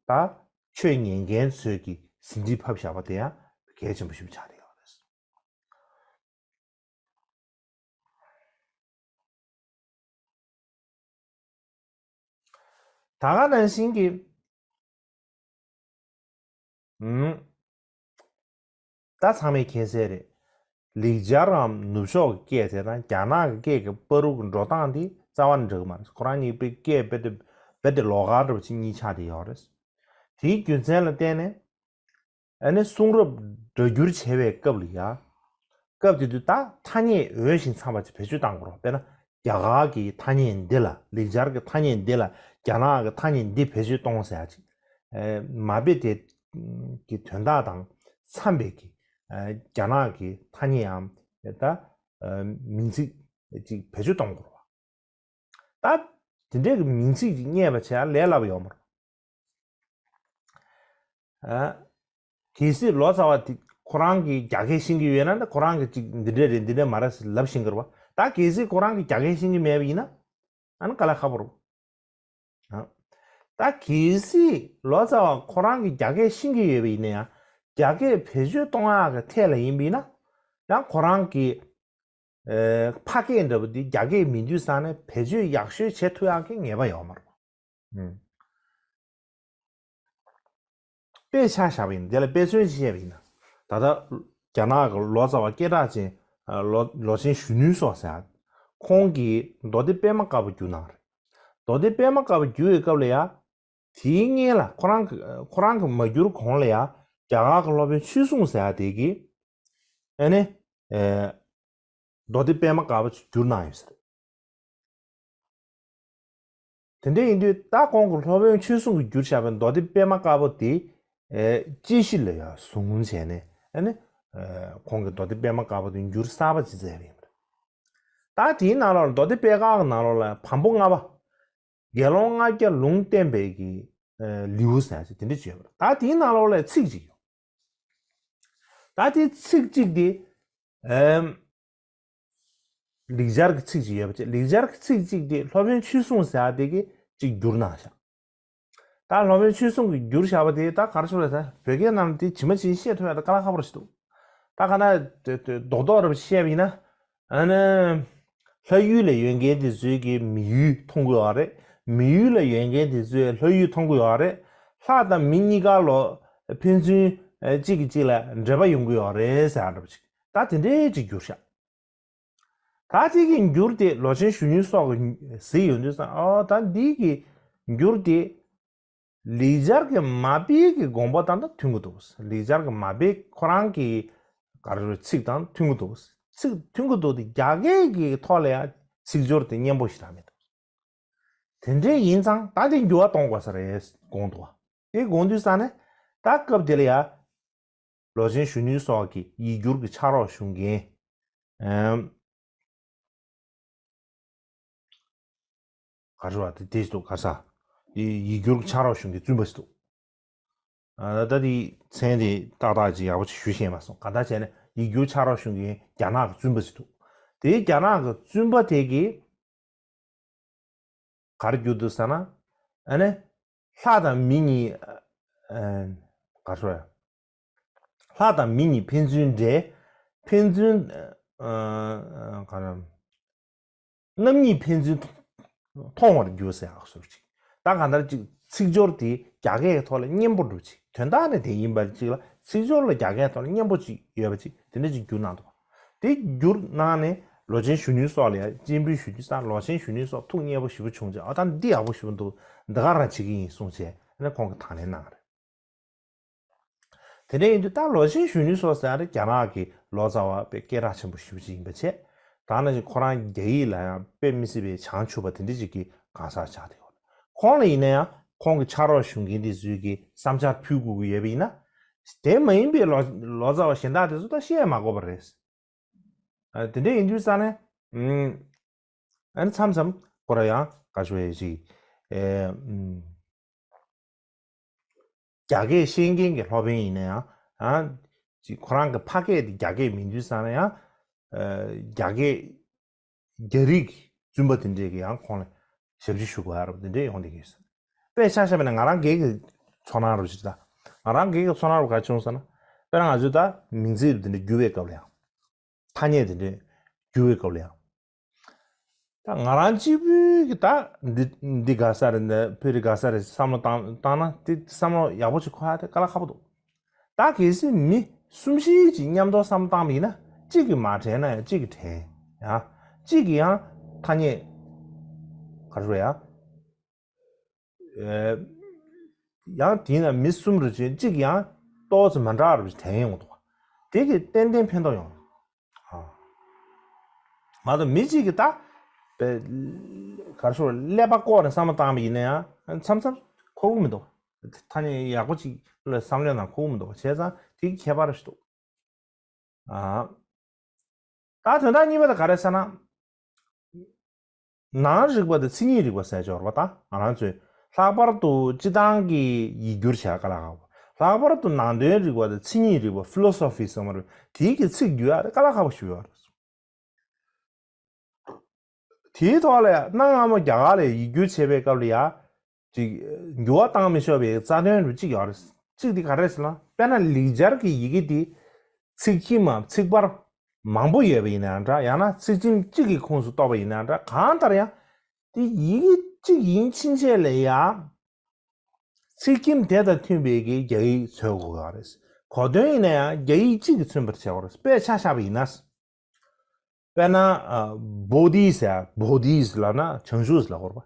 ད་ཆོས་ཉན་མཁན་ཚོས་ཀྱི་ཟིན་བྲིས་ཕབ་བཞག་པ་དེ་ཡང་གལ་ཆེན་པོ་ཞིག་ཆགས་བསྡད་ཡོད་རེད། ད་ག་ནང་བཞིན་གྱི་ ཨུམ། ད་ཚང་མས་མཁྱེན་གསལ་རེད། ལེགས་སྦྱར་རམ་ནུབ་ཕྱོགས་ཀྱི་སྐད་དེ་དང་རྒྱ་ནག་གི་སྐད་ཀྱི་བར་དུ་འགྲོ་སྟངས་དེ་རྩ་བ་ནས་འདྲ་གི་མ་རེད། ཁོ་རང་གཉིས་པོའི་སྐད་རྦད་དེ་རྦད་དེ་ལོགས་ཀ་འདྲ་པོ་ཅིག་གཉིས་ཆགས་བསྡད་ཡོད་རེད། དེའི་རྒྱུ་མཚན་ལ་བརྟེན་ནས། ཨ་ནི་གསུང་རབ་སྒྲ་བསྒྱུར་བྱས་པའི་སྐབས་ལ་ཡ། སྐབས་དེ་དུས་ད་ཐ་སྙད་འོས་ཤིང་འཚམས་པ་ཅིག་བེད་སྤྱོད་གཏང་དགོས་རེད། དཔེར་ན། རྒྱ་གར་གྱི་ཐ་སྙད་འདི་ལ། ལེགས་སྦྱར་གྱི་ཐ་སྙད་འདི་ལ་རྒྱ་ནག་གི་ཐ་སྙད་འདི་བེད་སྤྱོད་གཏོང་ཟེར་ཡ་ཅིག་ཨེ། མ་དཔེ་དེ་གི་དོན་དག་དང་འཚམས་པའི་གི་ཨེ། རྒྱ་ནག་གི་ཐ་སྙད་འམ་ད་ཨེ། མིང་ཚིག་ཅིག་བེད་སྤྱོད་གཏོང་དགོས་རེད་བ། ད་དེ་འདྲའི་གི་མིང་ཚིག་ཅིག་རྙེད་པ་བྱས་ལས་སླ་པོ་ཡོད་མ་རེད། ཨ། གལ་སྲིད་ལོ་ཙཱ་བ་དེ་ཁོ་རང་གིས་རྒྱ་སྐད་ཤེས་ཀྱི་ཡོད་ན་ནི་ཁོ་རང་གིས་ཅིག་འདི་འདྲ་རེད་འདི་འདྲ་མ་རེད་ཟེར་ལབ་ཤེས་ཀྱི་རེད་བ། ད་གལ་སྲིད་ཁོ་རང་གིས་རྒྱ་སྐད་ཤེས་ཀྱི་མེད་པ་ཡིན་ན། ཨ་ནི་དཀའ་ལས་ཁག་པོ་རེད། ཨ། ད་གལ་སྲིད་ལོ་ཙཱ་བ་ཁོ་རང་གིས་རྒྱ་སྐད་ཤེས་ཀྱི་ཡོད་པ་ཡིན་ན་ཡང་རྒྱ་སྐད་བེད་སྤྱོད་གཏོང་ཡག་གི་ཐད་ལ་ཡིན་པ་ཡིན་ན། ཡང་ཁོ་རང་གིས་ཨེ། ཕ་སྐད་འདྲ་པོ་འདི་རྒྱ་སྐད་མིན་དུས་ཙང་ནས་བེད་སྤྱོད་ཡག་ཤོས་བྱེད་ཐུབ་ཡག་གི་ངེས་པ་ཡོད་མ་རེད། ཨུམ། དཔེ་ཆ་བཞག་པ་ཡིན་ན། དེ་ལ་དཔེ་མཚོན་ཅིག་བཤད་པ་ཡིན་ན། ད་ལྟ་རྒྱ་ནག་གི་ལོ་ཙཱ་བ་སྐད་གྲགས་ཅན་ཨ། ལོ་ལོ་ཆེན་གཞོན་ནུའི་སྲོག་ཟེར་ཡ། ཁོང་གིས་མདོ་སྡེ་པད་མ་དཀར་པོ་བསྒྱུར་གནང་རེད། མདོ་སྡེ་པད་མ་དཀར་པོ་བསྒྱུར་བའི་སྐབས་ལ་ཡ། དེའི་སྔོན་ལ་ཁོ་རང་གི་ཁོ་རང་གིས་མ་བསྒྱུར་གོང་ལ་ཡ། རྒྱ་གར་གྱི་སློབ་དཔོན་ཆོས་གསུང་ཟེར་ཡ་དེ་གིས། ཨ་ནི། ཨེ། མདོ་སྡེ་པད་མ་དཀར་པོ་ཅིག་བསྒྱུར་གནང་ཡོད་ཟེར། དེ་འདྲ་ཡིན་དུས་ད་ཁོང་གི་སློབ་དཔོན་ཆོས་གསུང་གིས་བསྒྱུར་བཞག་པའི་མདོ་སྡེ་པད་མ་དཀར་པོ་དེ། ཨེ། དཔྱད་གཞི་ལ་ཡང་བཟུང་བྱས་ནས། ཨ་ནི། ཨེ། ཁོང་གིས་མདོ་སྡེ་པད་མ་དཀར་པོ་དེ་འགྱུར་གསར་པ་ཅིག་མཛད་པ་ཡིན་པ་རེད། ད་དེའི་ནང་ལོགས་ལ་མདོ་སྡེ་པད་དཀར་གྱི་ནང་ལོགས་ལ་བམ་པོ་ལྔ་པ། དགེ་སློང་ལྔ་བརྒྱ་ལུང་བསྟན་པའི་གི། ཨེ། ལེའུ་ཟེར་ཡ་ཅིག་དེ་འདྲ་ཅིག་ཡོད་པ་རེད། ད་དེའི་ནང་ལོགས་ལ་ཚིག་ཅིག་ཡོད། ད་དེ་ཚིག་གཅིག་དེ། ཨེམ། ལེགས་སྦྱར་གྱི་ཚིག་ཅིག་ཡོད་པ་བྱས། ལེགས་སྦྱར་གྱི་ཚིག་གཅིག་དེ་སློབ་དཔོན་ཆོས་གསུང་ཟེར་ཡ་དེ་གིས་གཅིག་བསྒྱུར་གནང་བཞག་ད་སློབ་དཔོན་ཆོས་གསུང་གིས་བསྒྱུར་བཞག་པ་དེ་ད་ག་རེ་ཞུ་དགོས་རེད། ད་བོད་སྐད་ནང་དེ་ཇི་མ་ཇི་བཞིན་བཤད་ཐུབ་ཡ་ད་དཀའ་ལས་ཁག་པོ་རེད་ཤག་ད་ག་ན་དེ་དེ་རྡོག་རྡོག་རེ་བཤད་པ་ཡིན་ན། ཨ་ནི། ལྷ་ཡུལ་ལ་ཡོད་མཁན་དེ་ཚོས་ཀྱིས་མི་ཡུལ་མཐོང་གི་ཡོད་རེད། མི་ཡུལ་ལ་ཡོད་མཁན་དེ་ཚོས་ལྷ་ཡུལ་མཐོང་གི་ཡོད་རེད། ལྷ་དང་མི་གཉིས་ཀ་ལོ། ཕན་ཚུན་གཅིག་གིས་གཅིག་ལ་འབྲེལ་བ་ཡོང་གི་ཡོད་རེད་ཟེར་ཡ་འདྲ་པོ་ཅིག་ད་དེ་འདྲའི་ཅིག་བསྒྱུར་བཞག་ད་དེ་གི་འགྱུར་དེ་ལོ་ཆེན་གཞོན་ནུའི་སྲོག་གིས་གཟིགས་ཡོང་དུས་ཙང་། ཨོ་ད་འདི་གི་འགྱུར་དེ། ལེགས་སྦྱར་གྱི་མ་དཔེ་གི་དགོངས་པ་དང་ད་མཐུན་གྱི་འདུག་ལེགས་སྦྱར་གྱི་མ་དཔེ་ཁོ་རང་གི་ག་རེ་ཚིག་དང་མཐུན་གྱི་འདུག་ཚིག་མཐུན་གྱི་འདུག་དེ་རྒྱ་སྐད་ཀྱི་ཐོག་ལ་ཡང་ཚིག་སྦྱོར་དེ་སྙན་པོ་ཞིག་རང་མི་འདུག་དེ་འདྲ་ཡིན་ཙང་ད་དེ་འགྱུར་བ་གཏོང་དགོས་ས་རེད་དགོངས་འདུག་དེ་དགོངས་དུས་ཙང་ནས་ད་སྐབས་དེ་ལ་ཡ། ལོ་ཆེན་གཞོན་ནུའི་སྲོག་གི་ཡིག་སྒྱུར་གྱི་ཕྱག་རོགས་ཞུ་མཁན། ཨམ། ག་རེ་བ་དེ་དེ་ཞིག་འདུག་ག་ས། ཡིག་སྒྱུར་གྱི་ཕྱག་རོགས་ཞུ་མཁན་བཙུན་པ་ཞིག་འདུག་ཨ། ད་དེ་མཚན་དེ་ཏག་ཏག་ཅིག་ཡག་པོ་ཅིག་ཞུ་ཤེས་མ་སོང་། ག་འདྲ་བྱས་ནས་ཡིག་སྒྱུར་ཕྱག་རོགས་ཞུ་མཁན་རྒྱ་ནག་གི་བཙུན་པ་ཞིག་འདུག་དེའི་རྒྱ་ནག་གི་བཙུན་པ་དེ་གིས། ག་རེ་བསྒྱུར་འདུག་ཟེར་ན། ཨ་ནི། ལྷ་དང་མི་གཉིས། ཨ། ག་རེ་ཟེར། ལྷ་དང་མི་གཉིས་ཕན་ཚུན་འབྲེལ། ཕན་ཚུན། ཨ། ག་རེ། རྣམ་གཉིས་ཕན་ཚུན་མཐོང་བར་འགྱུར་ཟེར་ཡག་ཟུར་ཅིག་ད་གང་ལྟར་ཅིག་ཚིག་སྦྱོར་དེ་རྒྱ་སྐད་ཀྱི་ཐོག་ལ་སྙན་པོ་འགྲོ་ཅིག་དོན་དག་ནི་དེ་ཡིན་པ་ཅིག་ལ་ཚིག་སྦྱོར་ལ་རྒྱ་སྐད་ཐོག་ལ་སྙན་པོ་ཅིག་ཡོད་པ་ཅིག་དེ་འདྲ་ཅིག་བསྒྱུར་གནང་འདུག་དེ་བསྒྱུར་གནང་ནས་ལོ་ཆེན་གཞོན་ནུའི་སྲོག་ལ་ཡང་སྤྱན་འབུལ་ཞུ་དུས་ཙང་ལོ་ཆེན་གཞོན་ནུའི་སྲོག་ཐུགས་མཉེས་པོ་ཞེ་པོ་བྱུང་རྗེས། ཨ། ད་འདི་ཡག་པོ་ཞེ་པོ་འདུག་འདི་ག་རང་བྱེད་ཀྱི་ཡིན་གསུངས་རྗེས་ཨ་ནི་ཁོང་གིས་དང་ལེན་གནང་རེད། དེ་འདྲ་ཡིན་དུས་ད་ལོ་ཆེན་གཞོན་ནུའི་སྲོག་ཟེར་ཡ་རེད། རྒྱ་ནག་གི་ལོ་ཙཱ་བ་དཔེ་སྐད་གྲགས་ཆེན་པོ་ཞེ་པོ་ཅིག་ཡིན་པ་བྱས། ད་ནང་བཞིན་ཁོ་རང་རྒྱ་ཡིག་ལ་ཡང་དཔེ་མི་སྲིད་པའི་བྱང་ཆུབ་པ་དེ་འདྲ་ཅིག་གི་གང་ཟག་ཆགས་བསྡད་ཡོད། ཁོང་ལ་ཡིན་ན་ཡང་ཁོང་གི་ཕྱག་རོགས་ཞུ་མཁན་དེ་ཚོས་ཀྱི་བསམ་འཆར་ཕུལ་དགོས་ཀྱི་ཡོད་པ་ཡིན་ན། དེ་མ་ཡིན་པའི་ལོ་ལོ་ཙཱ་བ་གཞན་དག་དེ་ཚོ་ད་བཤད་མ་དགོས་པ་རེད། ཨ། དེ་འདྲ་ཡིན་དུས་ཙང་ནས། ཨ་ནི་མཚམས་མཚམས་ཁོ་རང་ཡང་ག་ཞུ་ཡས་ཅིག་ཨེ། ཨུམ། རྒྱ་སྐད་ཤེས་མཁན་གྱི་སློབ་དཔོན་ཡིན་ན་ཡང་། ཨ། ཅིག་ཁོ་རང་གི་ཕ་སྐད་དེ་རྒྱ་སྐད་མིན་དུས་ཙང་ནས་ཡང་། ཨ། རྒྱ་སྐད། རྒྱ་རིགས་བཙུན་པ་དེ་འདྲས་ཀྱིས་ཡང་ཁོང་ལ་ཞབས་ཕྱི་ཞུ་དགོས་ཡ་རབས་དེ་འདྲས་ཡོང་བསྡད་ཀྱི་ཡོད་ས། དཔེ་ཆ་བཞག་པ་ཡིན་ན་ང་རང་སྒེར་གྱི་ཚོར་སྣང་རུ་ཞིག་ད། ང་རང་སྒེར་གྱི་ཚོར་སྣང་རུ་ག་རེ་བྱུང་ཟེར་ན། དཔེར་ན་ང་ཚོས་ད་མིང་ཚིག་དེ་འདྲས་བསྒྱུར་བའི་སྐབས་ལ་ཡང་། ཐ་སྙད་དེ་འདྲས་བསྒྱུར་བའི་སྐབས་ལ་ཡང་། ད་ང་རང་གཅིག་པུས་ཀྱི་ད་འདི་འདི་དགའ་ས་རེད། འདི་བོད་རིགས་དགའ་ས་རེད་བསམ་བློ་བཏང་བཏང་ན་དེ་བསམ་བློ་ཡག་པོ་ཞིག་འཁོར་ཡ་དེ་དཀའ་ལས་ཁག་པོ་འདུག་ད་གལ་སྲིད་མི་གསུམ་བཞི་ཅིག་མཉམ་དུ་བསམ་བློ་བཏང་བ་ཡིན་ན། གཅིག་གིས་མ་དྲན་ན་ཡང་གཅིག་གིས་དྲན་ཡ། གཅིག་གིས་ཡང་ཐ་སྙད་ག་རེ་ཟེར་ཡ། ཡང་དེས་ན་མི་གསུམ་རེ་བྱས་གཅིག་ཡང་ཏོག་ཙམ་མ་འདྲ་བ་རེ་དྲན་ཡོང་འདུག་དེ་གིས་ཏན་ཏན་ཕན་ཐོགས་ཡོང་། མ་གཏོགས་མི་གཅིག་གིས་ད་གར་ཤོར་ཀླད་པ་བཀོག་ནས་བསམ་བློ་བཏང་བ་ཡིན་ན་ཡང་མཚམས་མཚམས་ཁོ་གོ་མི་འདུག་ཐ་སྙད་ཡག་པོ་གཅིག་ལ་བསམ་བློ་ནང་ཁོ་གོ་མི་འདུག་བྱས་ཙང་དེ་གི་ཁྱད་པར་ཞིག་འདུག་ད་དོན་དག་གཉིས་པ་དེ་ག་རེ་ཟེར་ན། ནང་རིག་པ་དང་མཚན་ཉིད་རིག་པ་ཟེར་ཡོད་རེད་པ། ད་ང་རང་ཚོས་ལྷག་པར་དུ་སྤྱིར་བཏང་གི་ཡིག་སྒྱུར་བྱས་དཀའ་ལས་ཁག་པོ། ལྷག་པར་དུ་ནང་དོན་རིག་པ་དང་མཚན་ཉིད་རིག་པ། ཕི་ལོ་སོ་ཕི་ཟེར་བ་རེད། དེའི་གི་ཚིག་བསྒྱུར་ཡ་དེ་དཀའ་ལས་ཁག་པོ་ཞིག་ཡོད་རེད། དེའི་ཐོག་ལ་ཡང་གནའ་སྔ་མོ་རྒྱ་གར་ལ་ཡིག་སྒྱུར་བྱེད་པའི་སྐབས་ལ་ཡང་ཅིག་འགྱུར་བ་བཏང་མི་ཆོག་པའི་རྩ་དོན་རུ་གཅིག་ཡོད་རེད། གཅིག་དེ་ག་རེ་ཟེར་ན། དཔེར་ན་ལེགས་སྦྱར་གྱི་ཡི་གེ་འདི་ཚིག་ཁྱིམ་མམ་ཚིག་བར་མང་པོ་ཡོད་པ་ཡིན་ན་འདྲ། ཡང་ན་ཚིག་ཁྱིམ་གཅིག་གི་ཁོངས་སུ་གཏོགས་པ་ཡིན་ན་འདྲ། གང་ལྟར་ཡང་དེ་ཡི་གེ་གཅིག་ཡིན་ཕྱིན་ཆད་ལ་ཡང་ཚིག་ཁྱིམ་དེ་དང་མཐུན་པའི་གི་རྒྱ་ཡིག་མཚོན་དགོས་ཀྱི་རེད། གོ་དོན་ཡིན་ན་ཡང་རྒྱ་ཡིག་གཅིག་གིས་མཚོན་པར་བྱེད་དགོས་རེད། དཔེ་ཆ་བཞག་པ་ཡིན་ན། དཔེར་ན་ཨ་བོ་དྷི་ཟེར་ཡ། བོ་དྷི་ལབ་ན་བྱང་ཆུབ་ལབ་དགོས་རེད་པ།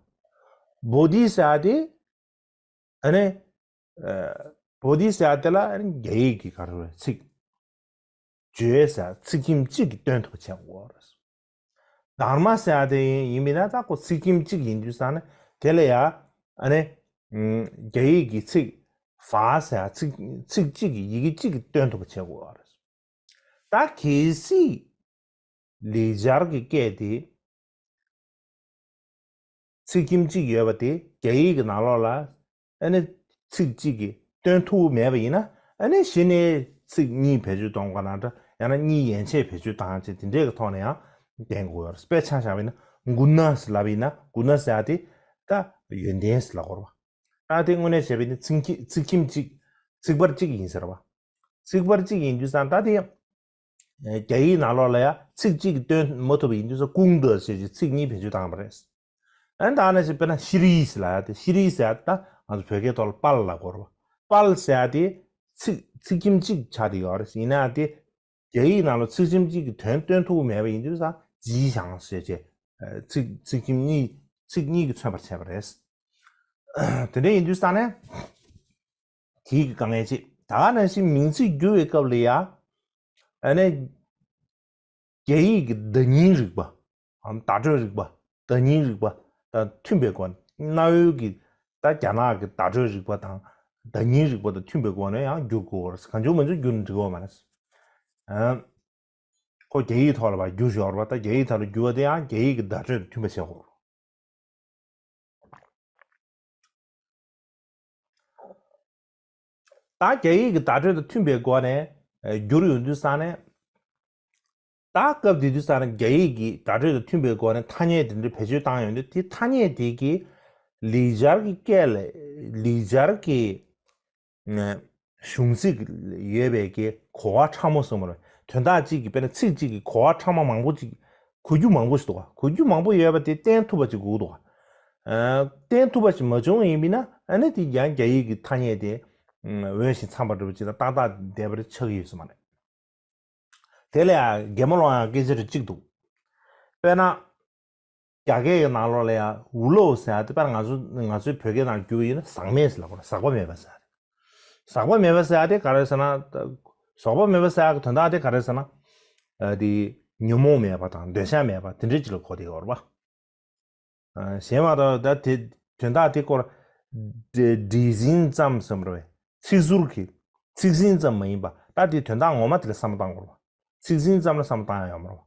བོ་དྷི་ཟེར་ཡ་དེ་ཨ་ནི་ཨ་བོ་དྷི་ཟེར་ཡ་དེ་ལ་ཨ་ནི་རྒྱ་ཡིག་གི་ག་རེ་ཟེར་ཚིག་བརྗོད་ཟེར་ཚིག་ཁྱིམ་གཅིག་གིས་སྟོན་ཐུབ་པ་བྱེད་དགོས་རེད། དྷརྨ་ཟེར་ཡ་དེ་ཡིན་པས་ན་ད་ཁོ་ཚིག་ཁྱིམ་གཅིག་ཡིན་དུས་ཙང་ནས་དེ་ལ་ཡ་ཨ་ནི་ཨམ་རྒྱ་ཡིག་གི་ཚིག་ཕ་ཟེར་ཡ་ཚིག་ཚིག་གཅིག་གིས་ཡི་གེ་གཅིག་གིས་སྟོན་ཐུབ་པ་བྱེད་དགོས་རེད། ད་གལ་སྲིད་ལེགས་སྦྱར་གྱི་སྐད་དེ་ཚིག་ཁྱིམ་གཅིག་ཡོད་པ་དེ་རྒྱ་ཡིག་གི་ནང་ལོགས་ལ་ཨ་ནི་ཚིག་གཅིག་གིས་སྟོན་ཐུབ་མེད་པ་ཡིན་ན། ཨ་ནི་གཞི་ནས་ཚིག་གཉིས་བེད་སྤྱོད་གཏོང་དགོས་ན་འདྲ། ཡང་ན་གཉིས་ཡན་ཆད་བེད་སྤྱོད་བཏང་བྱས་དེ་འདྲའི་གི་ཐོག་ནས་ཡང་བསྟན་དགོས་ཡོད་རེད། དཔེ་ཆ་བཞག་པ་ཡིན་ན་གུ་ཎ་ཟེར་ལབ་པ་ཡིན་ན། གུ་ཎ་ཟེར་ཡ་དེ་ད་ཡོན་ཏན་ཟེར་ལབ་དགོས་རེད་པ། ད་དེ་དངོས་གནས་བྱས་པ་ཡིན་ན་ཚིག་ཁྱི- ཚིག་ཁྱིམ་གཅིག་ཚིག་བར་གཅིག་ཡིན་ཟེར་བ། ཚིག་བར་གཅིག་ཡིན་དུས་ཙང་ད་དེ་རྒྱ་ཡིག་ནང་ལོགས་ལ་ཡ་ཚིག་གཅིག་གིས་སྟོན་མ་ཐུབ་པ་ཡིན་དུས་ཙང་ཀུང་ཏེ་ཞེས་བྱས་ཚིག་གཉིས་བེད་སྤྱོད་བཏང་བ་རེད། ཨ་ནི་ད་ནང་བཞིན་དཔེར་ན་ཤྲཱི་ཟེར་ལབ་ཡ་དེ། ཤྲཱི་ཟེར་ཡ་དེ་ད་ང་ཚོ་བོད་སྐད་ཐོག་ལ་དཔལ་ལབ་དགོས་རེད་པ། དཔལ་ཟེར་ཡ་དེ་ཚིག་ཚིག་ཁྱིམ་གཅིག་ཆགས་བསྡད་ཡོད་རེད། ཡིན་ནའང་དེ་རྒྱ་ཡིག་ནང་ལ་ཚིག་ཁྱིམ་གཅིག་གི་དོན་སྟོན་ཐུབ་མེད་པ་ཡིན་དུས་ཙང་ཇི་ཞང་ཞེས་བྱས་ཚིག་ཚིག་ཁྱིམ་གཉིས་ཚིག་གཉིས་ཀྱིས་མཚོན་པར་བྱས་པ་རེད། དེ་འདྲ་ཡིན་དུས་ཙང་ནས་དེའི་གི་དཀའ་ངལ་ཅིག་ད་ག་ནང་བཞིན་མིང་ཚིག་བསྒྱུར་བའི་སྐབས་ལ་ཡ་ཨ་ནི་རྒྱ་ཡིག་གི་བརྡ་རྙིང་རིག་པ། ཨམ་བརྡ་སྤྲོད་རིག་པ། བརྡ་རྙིང་རིག་པ་དང་མཐུན་པའི་སྒོ་ནས། གནའ་བོའི་གི་ད་རྒྱ་ནག་གི་བརྡ་སྤྲོད་རིག་པ་དང་བརྡ་རྙིང་རིག་པ་དང་མཐུན་པའི་སྒོ་ནས་ཡང་བསྒྱུར་དགོས་པ་རེད། གང་བྱུང་མང་བྱུང་བསྒྱུར་ནས་འགྲིག་གི་ཡོད་མ་རེད། ཨམ་ཁོ་རྒྱ་ཡིག་ཐོག་ལ་ཕར་བསྒྱུར་ཡོད་རེད་པ། ད་རྒྱ་ཡིག་ཐོག་ལ་བསྒྱུར་བ་དེ་ཡང་རྒྱ་ཡིག་གི་བརྡ་སྤྲོད་དང་མཐུན་པ་བྱེད་དགོས་རེད། ད་རྒྱ་ཡིག་གི་བརྡ་སྤྲོད་དང་མཐུན་པའི་སྒོ་ནས་ཨ་བསྒྱུར་ཡོང་དུས་ཙང་ནས། ད་སྐབས་དེ་དུས་ཙང་ནས་རྒྱ་ཡིག་གི་བརྡ་སྤྲོད་དང་མཐུན་པའི་སྒོ་ནས་ཐ་སྙད་དེ་འདྲ་བེད་སྤྱོད་བཏང་ཡོང་དུས། དེ་ཐ་སྙད་དེ་གི་ལེགས་སྦྱར་གྱི་སྐད་ལ་ལེགས་སྦྱར་གྱི་ཨ་གཞུང་ཚིག་ཡོད་པའི་གི་གོ་བ་ཕྲ་མོ་གསུངས་པ་རེད། དོན་དག་གཅིག་གི་དཔེར་ན་ཚིག་གཅིག་གི་གོ་བ་ཕྲ་མོ་མང་པོ་ཅིག་གོ་རྒྱུ་མང་པོ་ཞིག་འདུག་ག་གོ་རྒྱུ་མང་པོ་ཡོད་པ་དེ་བསྟན་ཐུབ་པ་ཅིག་དགོས་འདུག་ག་ཨ་བསྟན་ཐུབ་པ་ཞིག་མ་བྱུང་བ་ཡིན་པས་ན། ཨ་ནི་དེ་ཡང་རྒྱ་ཡིག་གི་ཐ་སྙད་དེ་ཨ་འོས་ཤིང་འཚམས་པ་འདྲ་པོ་ཅིག་དང་ཏག་ཏག་བསྡད་པ་རེད་ཆགས་ཀྱི་ཡོད་ས་མ་རེད། དེ་ལ་ཡང་གད་མོ་སློང་ཡག་སྐད་ཆ་རེ་གཅིག་འདུག་དཔེར་ན་རྒྱ་སྐད་ཀྱི་ནང་ལོགས་ལ་ཡང་ཝུ་ལོའུ་ཟེར་ཡག་དེ། དཔེར་ན་ང་ཚོ་ང་ཚོའི་བོད་སྐད་ནང་བསྒྱུར་བ་ཡིན་ན་ཟག་མེད་ཟེར་ལབ་དགོས་རེད། ཟག་པ་མེད་པ་ཟེར་ཡག་དེ། ཟག་པ་མེད་པ་ཟེར་ཡག་དེ་ག་རེ་ཟེར་ན། ཟག་པ་མེད་པ་ཟེར་ཡག་གི་དོན་དག་དེ་ག་རེ་ཟེར་ན། ཨ་དེ་ཉོན་མོངས་མེད་པ་དང་འདོད་ཆགས་མེད་པ་དེ་འདྲ་ཅིག་ལ་གོ་བསྡད་ཡོད་རེད་པ། ཨ་གཞན་མ་གཏོགས་ད་དེ་དོན་དག་དེ་སྐོར་འདྲེ་འདྲེ་ཟིང་ཙམ་ཟེར་བ་རེད། ཚིག་ཟུར་གྱི་ཚིག་ཟིང་ཙམ་མ་ཡིན་པ། ད་དེ་དོན་དག་ངོ་མ་དེ་ལ་བསམ་བློ་བཏང་དགོས་རེད་པ། ཚིག་ཟིང་ཙམ་ལ་བསམ་བློ་བཏང་ཡག་ཡོད་མ་རེད་པ།